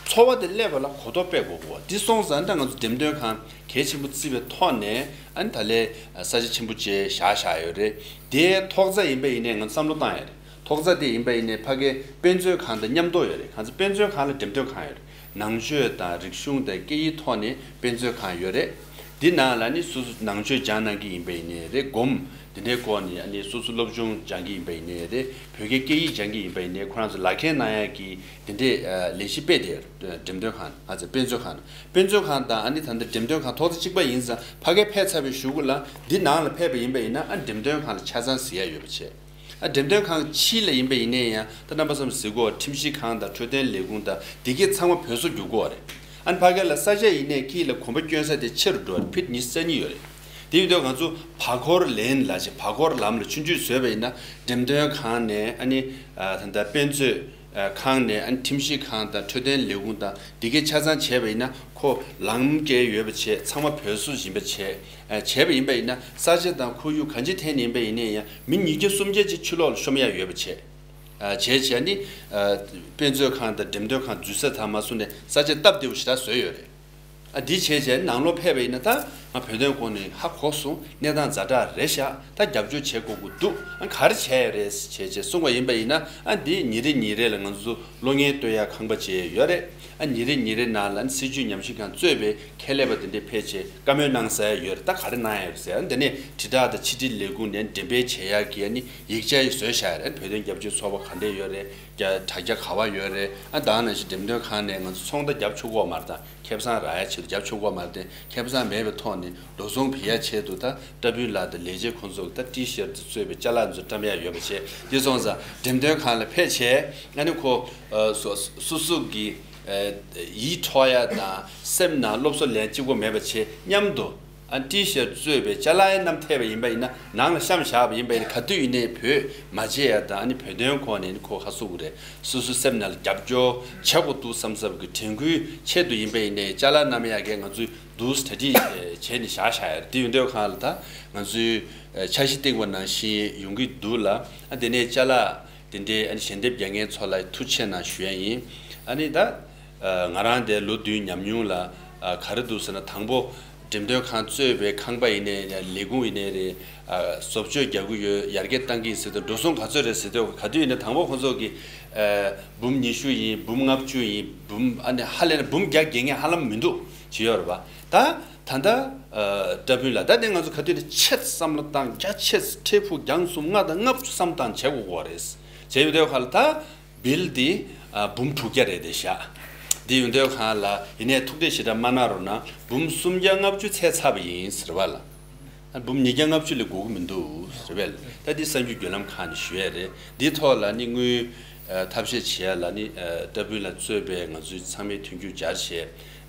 ཚོར་བ་དེ་སླེབས་པ་ལ་གོ་རྟོགས་སྤེལ་དགོས་ཀྱི། འདི་སོང་ཙང་ད་ང་ཚོ་འགྲེམས་སྟོན་ཁང་གལ་ཆེན་པོ་བརྩི་བའི་ཐོག་ནས་ཨ་ནི་ད་ལས་ས་ཆ་ཆེན་པོ་བཅས་བཞག་བཞག་ཡོད་རེད། དེའི་ཐོག་རྩ་ཡིན་པ་ཡིན་ནའི་ང་ཚོ་བསམ་བློ་བཏང་ཡ་རེད། ཐོག་རྩ་དེ་ཡིན་པ་ཡིན་ནའི་ཕ་གའི་དཔེ་མཛོད་ཁང་དང་མཉམ་དུ་ཡོད་རེད། ང་ཚོ་དཔེ་མཛོད་ཁང་ལ་འགྲེམས་སྟོན་ཁང་ཡོད་རེད། ནང་ཆོས་དང་རིག་གཞུང་དང་སྐད་ཡིག་ཐོག་ནས་དཔེ་མཛོད་ཁང་ཡོད་རེད། འདི་ནང་ལ་ནི་སོ་སོ་ནང་ཆོས་སྦྱང་གནང་གི་ཡིན་པ་ཡིན་ནའི་རེད། སྒོམ་འདི་འདྲའི་སྐོར་ནས་ཨ་ནི་སོ་སོ་སློབ་སྦྱོང་སྦྱང་གི་ཡིན་པ་ཡིན་ནའི་རེད། བོད་སྐད་སྐད་ཡིག་སྦྱང་གི་ཡིན་པ་ཡིན་ནའི་ཁོ་རང་ཚོ་ལག་ཁྱེར་གནང་ཡ་གི་འདི་འདྲའི་ལས་གཞི་སྤེལ་བསྡད་ཡོད་རེད། འགྲེམས་སྟོན་ཁང་ང་ཚོ་དཔེ་མཛོད་ཁང་དཔེ་མཛོད་ཁང་དང་ཨ་ནི་ད་ལྟ་འགྲེམས་སྟོན་ཁང་ཐོག་རྩེ་གཅིག་པ་ཡིན་ཙང་། ཕ་གིར་ཕེབས་ཚར་བའི་གཞུག་གུ་ལ་འདི་ནང་ལ་ཕེབས་པ་ཡིན་པ་ཡིན་ན། ཨ་འགྲེམས་སྟོན་ཁང་ལ་ཆ་ཚང་གཟིགས་ཡ་ཡོད་པ་བྱས། ཨ་འགྲེམས་སྟོན་ཁང་ཕྱི་ལ་ཡིན་པ་ཡིན་ནའི་ཡང་ད་རྣམ་པ་ཚོས་གཟིགས་གོ། ཁྲིམས་ཞིབ་ཁང་དང་འཕྲོད་བསྟེན་ལས་ཁུངས་དང་འདི་གའི་ཚང་མ་བོད་བཟོ་བསྒྱུར་གོ་རེད། ཨ་ནི་ཕ་གི་ལ་ས་ཆ་ཡིན་ནའི་དཀྱིལ་ལ་གོམ་པ་བསྐྱོན་ས་དེ་ཆེ་རུ་འགྲོ་བ་རེད། ཕིཊ་ཉི་ཤུ་རྩ་གཉིས་ཡོད་རེད། དེ་ཡིན་དུས་ང་ཚོ་བར་སྐོར་ལེན་ལ་བྱེད། བར་སྐོར་ལམ་ལ་ཆུང་ཆུང་བཟོས་པ་ཡིན་ན། འགྲེམས་སྟོན་ཁང་ནས་ཨ་ནི་ད་ལྟ་དཔེ་མཛོད་ཁང་ནས་ཨ་ནི་ཁྲིམས་ཞིབ་ཁང་དང་འཕྲོད་བསྟེན་ལས་ཁུངས་དང་འདི་གའི་ཆ་ཚང་བྱས་པ་ཡིན་ན། ཁོ་ལམ་བཀལ་ཡོད་པ་བྱས། ཚང་མ་བོད་བཟོ་ཡིན་པ་བྱས། བྱས་པ་ཡིན་པ་ཡིན་ན། ས་ཆ་དང་ཁོར་ཡུག་གང་ཅིའི་ཐད་ནས་ཡིན་པ་ཡིན་ནའི་ཡང་མི་ཉིས་བརྒྱ་སུམ་བརྒྱ་ཅིག་ཕྱི་ལོགས་ལ་ཤོང་ཡ་ཡོད་པ་བྱས། བྱས་བྱས་ནི་དཔེ་མཛོད་ཁང་དང་འགྲེམས་སྟོན་ཁང་འཛུལ་ས་དང་མ་སུ་ནས་ས་ཆ་སྟབས་བདེ་བོ་ཞེ་དྲག་བཟོས་ཡོད་རེད། ཨ་འདི་བྱས་བྱས་ནང་ལོགས་ཕེབས་པ་ཡིན་ན། ད་ ང་བོད་དོན་སྐོར་ནས་ཧ་གོ་སོང་། གནས་སྟངས་ཛ་དྲག་རེད་ཤག་ད་རྒྱབ་སྐྱོར་བྱེད་དགོས་ཀྱི་འདུག་ཨ་ག་རེ་བྱས་ཡོད་རེད་བྱས་བྱས་གསུངས་པ་ཡིན་པ་ཡིན་ན། ཨ་འདི་ཉིན་རེ་ཉིན་རེ་ལ་ང་ཚོ་གློག་བརྙན་སྟོན་ཡ་ཁང་པ་བྱས་ཡོད་རེད། ཨ་ཉིན་རེ་ཉིན་རེ་ནང་ལ་སྲིད་བྱུས་ཉམས་ཞིབ་ཁང་གཙོས་པའི་ཁྱད་ལས་པ་དེ་འདྲས་ཕེབས་བྱས་བཀའ་མོལ་གནང་ས་ཡ་ཡོད་རེད། ད་ག་རེ་གནང་ཡ་ཡོད་ཟེར། ཨ་འདི་ནས་དྲིལ་བསྒྲགས་དང་ཕྱི་དྲིལ་ལས་ཁུངས་ནས་འགྲེམས་སྤེལ་བྱེད་ཡ་གི་ཨ་ནི་ཡིག་ཆ་ཡི་བཟོས་བཞག་ཡོད་རེད། བོད་དོན་རྒྱབ་སྐྱོར་ཚོགས་པ་ག་འདྲས་ཡོད་རེད། རྒྱ་དྲ་རྒྱ་ག་བ་ཡོད་རེད། ཨ་ད་ནང་བཞིན་འགྲེམས་སྟོན་ཁང་ནས་ང་ཚོ་ཚོང་རྟགས་རྒྱབ་ཆོག་གོ་མ་རེད། ད་ཁེ་བཟང་རག་ཡ་ཆེད་དུ་རྒྱབ་ཆོག་གོ་མ་རེད། དེ་ཁེ་བཟང་མེད་པའི་ཐོག་ནས་འགྲོ་སོང་བེད་ཡ་ཆེད་དུ་ད་བཀྲ་བྷིན་ལགས་དང་ལས་བྱེད་ཁོང་ཚོ་ད་ཊི་ཤར་ཊི་གཙོས་པའི་ཅ་ལག་ཚོ་བཀྲམ་ཡ་ཡོད་པ་བྱས། དེ་སོང་ཙང་འགྲེམས་སྟོན་ཁང་ལ་ཕེབས་བྱས་ཨ་ནི་ཁོ་ཨ་སོ་སོ་སོ་གི་ཨ་ཡིད་འཕྲོག་ཡ་དང་སེམས་ནང་སློབ་གསོ་ལེན་གཅིག་པོ་མེད་པ་བྱས་མཉམ་དུ། ཨ་ཊི་ཤར་ཊི་གཙོས་པའི་ཅ་ལག་ཡང་བསྣམས་ཐེབས་པ་ཡིན་པ་ཡིན་ན། ནང་ལ་བཤམས་བཞག་པ་ཡིན་པ་ཡིན་ན། ག་དུས་ཡིན་ནའི་བོད་མ་བརྗེད་ཡ་དང་། ཨ་ནི་བོད་དོན་སྐོར་ནས་ནི་ཁོ་ཧ་སུ་གུ་རེད། སོ་སོའི་སེམས་ནང་ལ་རྒྱབ་སྐྱོར་བྱེད་དགོས་འདུག་བསམ་བསམ་གི་དྲན་སྐུལ་ཆེད་དུ་ཡིན་པ་ཡིན་ནའི་ཅ་ལག་བསྣམས་ཡ་གས་ང་ཚོས་འདུག་གྲ་སྒྲིག་བྱས་ནས་བཞག་བཞག་ཡ་རེད། དེ་ཡོད་དུས་ཁང་ལ་ད་ང་ཚོས་འཆར་གཞི་བཏིང་བ་ནང་བཞིན་ཡོང་གི་འདུག་ལ། ཨ་དེ་ནས་ཅ་ལག་དེ་འདྲའི་ཨ་ནི་ཞལ་འདེབས་རྒྱག་མཁན་ཚོ་ལ་ཐུགས་རྗེ་ཆེ་གནང་ཞུ་ཡ་ཡིན། ཨ་ནི་ད་ང་རང་དེ་ལོ་བདུན་ཉམས་མྱོང་ལ་ག་རེ་འདུག་ཟེར་ན། དང་པོ་འགྲེམས་སྟོན་ཁང་གཙོས་པའི་ཁང་པ་ཡིན་ནའི་རེད། ལས་ཁུངས་ཡིན་ནའི་རེད། བཟོ་བཅོས་རྒྱག་གི་ཡོད། ཡར་རྒྱས་གཏང་གི་ཡིན་ཟེར་དུས་འགྲོ་སོང་ག་ཚོད་རེད་ཟེར་དུས། ག་དུས་ཡིན་ན་དང་པོ་ཁོང་ཚོ་གི་འབུམ་ཉི་ཤུ་ཡིན། འབུམ་ལྔ་བཅུ་ཡིན། འབུམ་ཨ་ནི་ཧ་ལས་ན་འབུམ་བརྒྱ་བརྒལ་མཁན་ཧ་ལམ་མི་འདུག་བྱས་ཡོད་རེད་པ། ད་ད་ལྟ་བཀྲ་བྷིན་ལགས། ད་དེ་ང་ཚོ་ག་དུས་ནས་ཆེད་བསམ་བློ་བཏང་། རྒྱ་ཆེ་ས་འཕྲལ་ཕུགས་རྒྱང་གསུམ་ལྔ་དང་ལྔ་བཅུ་བསམ་བཏང་བྱེད་དགོས་ཀྱི་རེད། བྱས་ཡོད་དུས་ཁ་ལ་ད་བིལ་དེ་འབུམ་དྲུག་བརྒྱ་རེད་དེ་བཞག་དེ་ཡོད་དུས་ཁ་ལ་ཡིན་ནའི་ཐུགས་ཁྲལ་ཞེ་དྲག་མ་གནང་རོགས་གནང་། འབུམ་སུམ་བརྒྱ་ལྔ་བཅུ་ཚད་ཚར་བ་ཡིན་ཟེར་བ་ལ། ཨ་འབུམ་ཉིས་བརྒྱ་ལྔ་བཅུ་ལས་འགོར་གི་མི་འདུག་ཟེར་བས། ད་འདི་གསར་འགྱུར་བརྒྱུད་ལམ་ཁག་ནས་ཞུ་ཡས་རེད། འདིའི་ཐོག་ལ་ནི་དངུལ་ཨ་ཐབས་ཤེས་བྱེད་ཡ་ལ་ནི་ཨ་བཀྲ་བྷིན་ལགས་གཙོས་པའི་ང་ཚོའི་ཚང་མས་མཐུན་འགྱུར་སྦྱར་བྱས་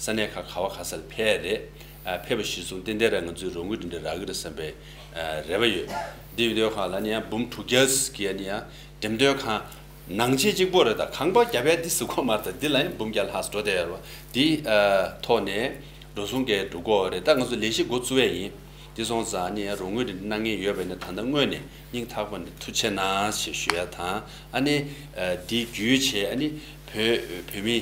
ས་གནས་ཁག་ག་བ་ག་ས་ལ་ཕེབས་ཡས་རེད། ཨ་ཕེབས་པ་གཞིར་བཟུང་ཏན་ཏན་ར་ང་ཚོའི་རོགས་དངུལ་འདི་འདྲ་རག་གི་རེད་བསམ་པའི་ཨ་རེ་བ་ཡོད། འདི་ཡོད་དུས་ཁ་ལ་ནི་ཡང་འབུམ་དྲུག་བརྒྱ་གི་ནི་ཡང་འགྲེམས་སྟོན་ཁང་ནང་ཆེས་གཅིག་པོ་རེད། ད་ཁང་པ་བརྒྱབ་ཡ་འདི་ཟེར་གོ་མ་རེད། ད་འདི་ལ་ཡང་འབུམ་བརྒྱ་ལྷག་འགྲོ་བསྡད་ཡོད་རེད་པ། འདི་ཨ་ཐོག་ནས་འགྲོ་སོང་གས་འགྲོ་གི་ཡོད་རེད། ད་ང་ཚོ་ལས་གཞི་འགོ་བཙུགས་ཡས་ཡིན། འདི་སོང་ཙང་ནི་ཡང་རོགས་དངུལ་འདི་གནང་མཁན་ཡོད་པ་ཡིན་ན་ད་ལྟ་དངོས་ནས་སྙིང་ཐག་པ་ནས་ཐུགས་རྗེ་གནང་ཞེས་ཞུ་ཡ་དང་། ཨ་ནི་ཨ་འདི་བརྒྱུད་བྱས་ཨ་ནི་བོད་བོད་མི་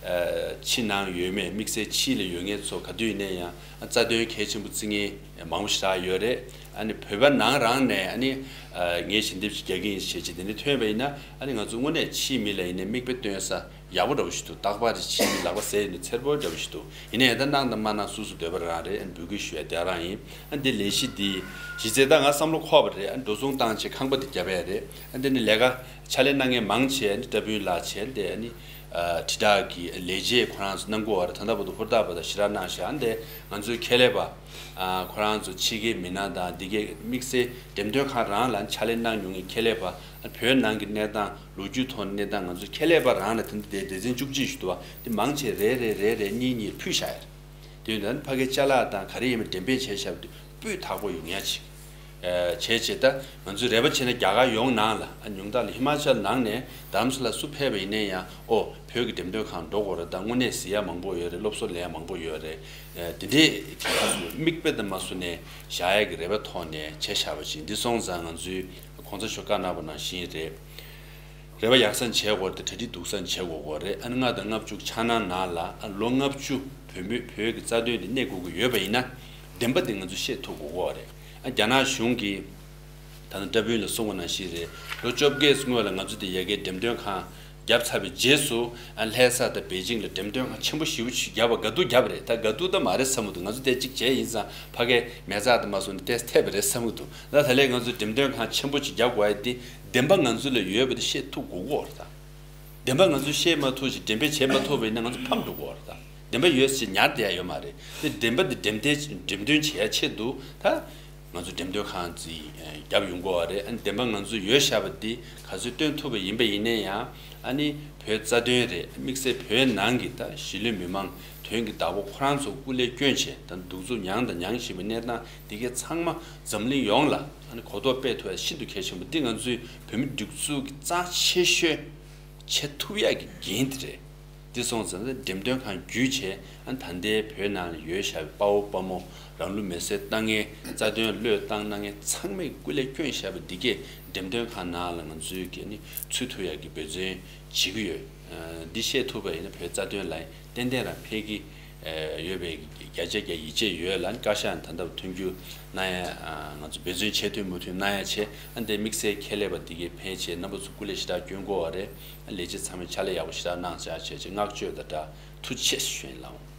ཨ་ཕྱི་ནང་ཡོད་མེད། དམིགས་བསལ་ཕྱི་ལ་ཡོད་མཁན་ཚོ་ག་དུས་ཡིན་ནའི་ཡང་ཨ་རྩ་དོན་གལ་ཆེན་པོ་བརྩི་མཁན་མང་པོ་ཞེ་དྲག་ཡོད་རེད། ཨ་ནི་བོད་པ་ནང་རང་ནས་ཨ་ནི་ཨ་ངས་ཞལ་འདེབས་ཅིག་རྒྱག་གི་ཡིན་ཞེས་བྱས་དེ་འདྲ་ཐོན་པ་ཡིན་ན། ཨ་ནི་ང་ཚོ་དངོས་གནས་ཕྱིའི་མི་ལ་ཡིན་ནའི་མིག་དཔེ་སྟོན་ས་ཡག་པོ་འདྲ་བོ་ཞིག་འདུག་རྟག་པར་ཕྱིའི་མི་ལག་པ་ཟས་ནས་འཚེར་པོ་འདྲ་བོ་ཞིག་འདུག་ཡིན་ནའི་ད་གནང་དང་མ་གནང་སོ་སོ་འདོད་པ་རང་རེད། ཨ་ནི་འབོད་སྐུལ་ཞུ་ཡ་དེ་རང་ཡིན། ཨ་འདི་ལས་གཞི་འདི་གཞི་རྩའི་ད་ང་བསམ་བློ་འཁོར་བ་རེད། ཨ་འགྲོ་སོང་བཏང་བྱས་ཁང་པ་འདི་བརྒྱབ་ཡ་རེད། ཨ་འདི་ནི་ལས་ཀ་ཕྱག་ལས་གནང་མཁན་མང་ཆེ་ཨ་ནི་བཀྲ་བྷིན་ལགས་བྱས་ཏེ་ཨ་ནི་ཨ་དྲིལ་བསྒྲགས་ཀྱི་ལས་བྱེད་ཁོ་རང་ཚོ་གནང་གི་ཡོད་རེད། ད་ལྟ་བར་དུ་ཧུར་ཐག་པ་དང་ཞེ་དྲག་གནང་ཤག་ཨ་འདི་ང་ཚོའི་ཁྱད་ལས་པ་ཨ་ཁོ་རང་ཚོ་ཕྱི་རྒྱལ་མི་སྣ་དང་འདི་གའི་དམིགས་བསལ་འགྲེམས་སྟོན་ཁང་རང་ལ་ཕྱག་ལས་གནང་མྱོང་མཁན་ཁྱད་ལས་པ། ཨ་བོད་ནང་གི་གནས་སྟངས་ལོ་རྒྱུས་ཐོག་ནས་གནས་སྟངས་ང་ཚོའི་ཁྱད་ལས་པ་རང་ལ་ད་ལྟ་དེ་སྡེ་ཚན་བཅུ་གཅིག་ཞིག་འདུག་པ། དེ་མང་ཆེ་རེ་རེ་རེ་རེ་གཉིས་གཉིས་ཕུལ་བཞག་ཡོད་རེད། དེ་ཡིན་ད་ཕ་གིའི་ཅ་ལག་དང་ག་རེ་ཡིན་མིན་འགྲེམས་སྤེལ་བྱས་བཞག་པ་དེ་སྤུས་དག་པོ་ཡོང་ཡ་ཅིག་ཨ་བྱས་བྱས་ད་ང་ཚོས་རེ་བ་བྱས་ན་རྒྱ་གར་ཡོངས་ནང་ལ། ཨ་ཉུང་མཐའ་ལ་ཧི་མ་ཅལ་ནང་ནས་རྡ་རམ་ས་ལ་སུ་ཕེབས་པ་ཡིན་ནའི་ཡང་ཨོ་བོད་ཀྱི་འགྲེམས་སྟོན་ཁང་འགྲོ་དགོས་རེད། ད་དངོས་གནས་གཟིགས་ཡ་མང་པོ་ཡོད་རེད། སློབ་གསོ་ལེན་ཡ་མང་པོ་ཡོད་རེད། ཨ་དེ་འདྲས་ཀྱི་ཁ་སུ་མིག་དཔེ་དང་མ་སུ་ནས་བཞག་ཡ་གི་རེ་བ་ཐོག་ནས་བྱས་བཞག་པ་ཅིག་འདི་སོང་ཙང་ང་ཚོའི་གོང་ས་མཆོག་བཀའ་གནང་བ་ནང་བཞིན་རེད། རེ་བ་ཡག་ས་བྱེད་དགོས་རེད། གྲ་སྒྲིག་སྡུག་ས་བྱེད་དགོས་དགོས་རེད། ཨ་ནི་ལྔ་དང་ལྔ་བཅུ་འཆར་སྣང་ནང་ལ་ཨ་ལོ་ལྔ་བཅུ་བོད་མི་བོད་ཀྱི་རྩ་དོན་དེ་གནས་དགོས་ཀྱི་ཡོད་པ་ཡིན་ན་བདེན་པ་དེ་ང་ཚོས་བཤད་ཐུབ་དགོས་ཀྱི་ཡོད་རེད། ཨ་རྒྱ་ནག་གཞུང་གིས་ད་ནི་བཀྲ་བྷིན་ལ་གསུངས་པ་ནང་བཞིན་རེད། ལོ་བཅོ་བརྒྱད་སྔོན་ལ་ང་ཚོ་དེ་ཡ་གིའི་འགྲེམས་སྟོན་ཁང་བརྒྱབ་ཚར་བའི་རྗེས་སུ་ཨ་ལྷ་ས་དང་པེ་ཅིང་ལ་འགྲེམས་སྟོན་ཁང་ཆེན་པོ་ཞེ་པོ་ཅིག་བརྒྱབ་པ་དགའ་སྡུག་བརྒྱབ་པ་རེད། ད་དགའ་སྡུག་ད་མ་རེད་བསམ་གྱི་འདུག་ང་ཚོ་དེ་གཅིག་བྱས་ཡིན་ཙང་ཕ་གིའི་མེ་བཙའ་དང་མ་སོང་ནས་ཏོག་ཙམ་ཐེབས་པ་རེད་བསམ་གྱི་འདུག་ད་ད་ལན་ང་ཚོས་འགྲེམས་སྟོན་ཁང་ཆེན་པོ་ཅིག་བརྒྱབ་དགོས་ཡ་དེ་བདེན་པ་ང་ཚོ་ལ་ཡོད་པ་དེ་བཤད་ཐུབ་དགོས་ཀྱི་ཡོད་རེད། ད་བདེན་པ་ང་ཚོས་བཤད་མ་ཐུབ་ཅིག་འགྲེམས་སྤེལ་བྱེད་མ་ཐུབ་པ་ཡིན་ན་ང་ཚོ་ཕམ་འགྲོ་གི་ཡོད་རེད། ད་བདེན་པ་ཡོད་ཅེས་ཉར་བསྡད་ཡ་ཡོད་མ་རེད། དེ་བདེན་པ་དེ་འགྲེམས་སྟོན་འགྲེམས་སྟོན་བྱེད་ཡ་ཆེད་དུ་ད་ང་ཚོ་འགྲེམས་སྟོན་ཁང་ཅིག་བརྒྱབ་ཡོང་གི་ཡོད་རེད། ཨ་ནི་བདེན་པ་ང་ཚོ་ཡོད་བཞག་པ་འདི་ག་ཚོད་སྟོན་ཐུབ་པ་ཡིན་པ་ཡིན་ན་ཡང་། ཨ་ནི་བོད་རྩ་དོན་རེད། དམིགས་བསལ་བོད་ནང་གི་ད་གཞིས་ལུས་མི་མང་དོན་གྱི་བདག་པོ་ཁོ་རང་ཚོ་སྐུ་ལས་བསྐྱོན་བྱས་ད་གདུག་རྩུབ་མྱངས་དང་མྱང་བཞིན་པའི་གནས་སྟངས་འདི་གའི་ཚང་མ་འཛམ་གླིང་ཡོངས་ལ་ཨ་ནི་གོ་རྟོགས་སྤེལ་ཐུབ་ཡ་ཤིན་ཏུ་གལ་ཆེན་པོ་འདི་ང་ཚོའི་བོད་མི་སྒྲིག་འཛུགས་ཀྱི་རྩ་ཆེ་ཤོས་བྱེད་ཐུབ་ཡ་གི་འགན་དེ་རེད། འདི་སོང་ཙང་འགྲེམས་སྟོན་ཁང་བརྒྱུད་བྱས་ཨ་ད་ལྟའི་བོད་ནང་ལ་ཡོད་བཞག་པའི་དཔའ་བོ་དཔའ་མོ་རང་ལུས་མེར་སྲེག་བཏང་མཁན་རྩ་དོན་བློས་བཏང་གནང་མཁན་ཚང་མས་སྐུ་ལས་བསྐྱོན་བཞག་པ་འདི་གས་འགྲེམས་སྟོན་ཁང་ནང་ལ་ང་ཚོས་ཀྱི་ནི་ཚུད་ཐུབ་ཡག་གི་འབད་བརྩོན་བྱེད་ཀྱི་ཡོད། འདི་བཤད་ཐུབ་པ་ཡིན་ན་བོད་རྩ་དོན་ལ་ཏན་ཏན་རང་ཕན་གྱི་ ཡོད་པའི་བརྒྱ་ཆ་བརྒྱ་ཡིད་ཆེས་ཡོད་ལ། བཀའ་ཤག་ད་ལྟ་མཐུན་འགྱུར་གནང་ཡ། ང་ཚོ་འབད་བརྩོན་བྱེད་ཐུབ་མུ་མཐུད་གནང་ཡ་བྱས། ཨ་འདི་དམིགས་བསལ་ཁྱད་ལས་པ་འདི་གའི་ཕན་ཆེད་རྣམ་པ་ཚོ་སྐུ་ལས་ཞེ་དྲག་སྐྱོན་དགོས་པ་རེད། ལས་བྱེད་ཚང་མས་ཕྱག་ལས་ཡག་པོ་ཞེ་དྲག་གནང་བྱ་བྱས་བྱས་བསྔགས་བརྗོད་དང་སྦྲགས་ཐུགས་རྗེ་ཆེ་ཞུ་ཡིན་ལགས།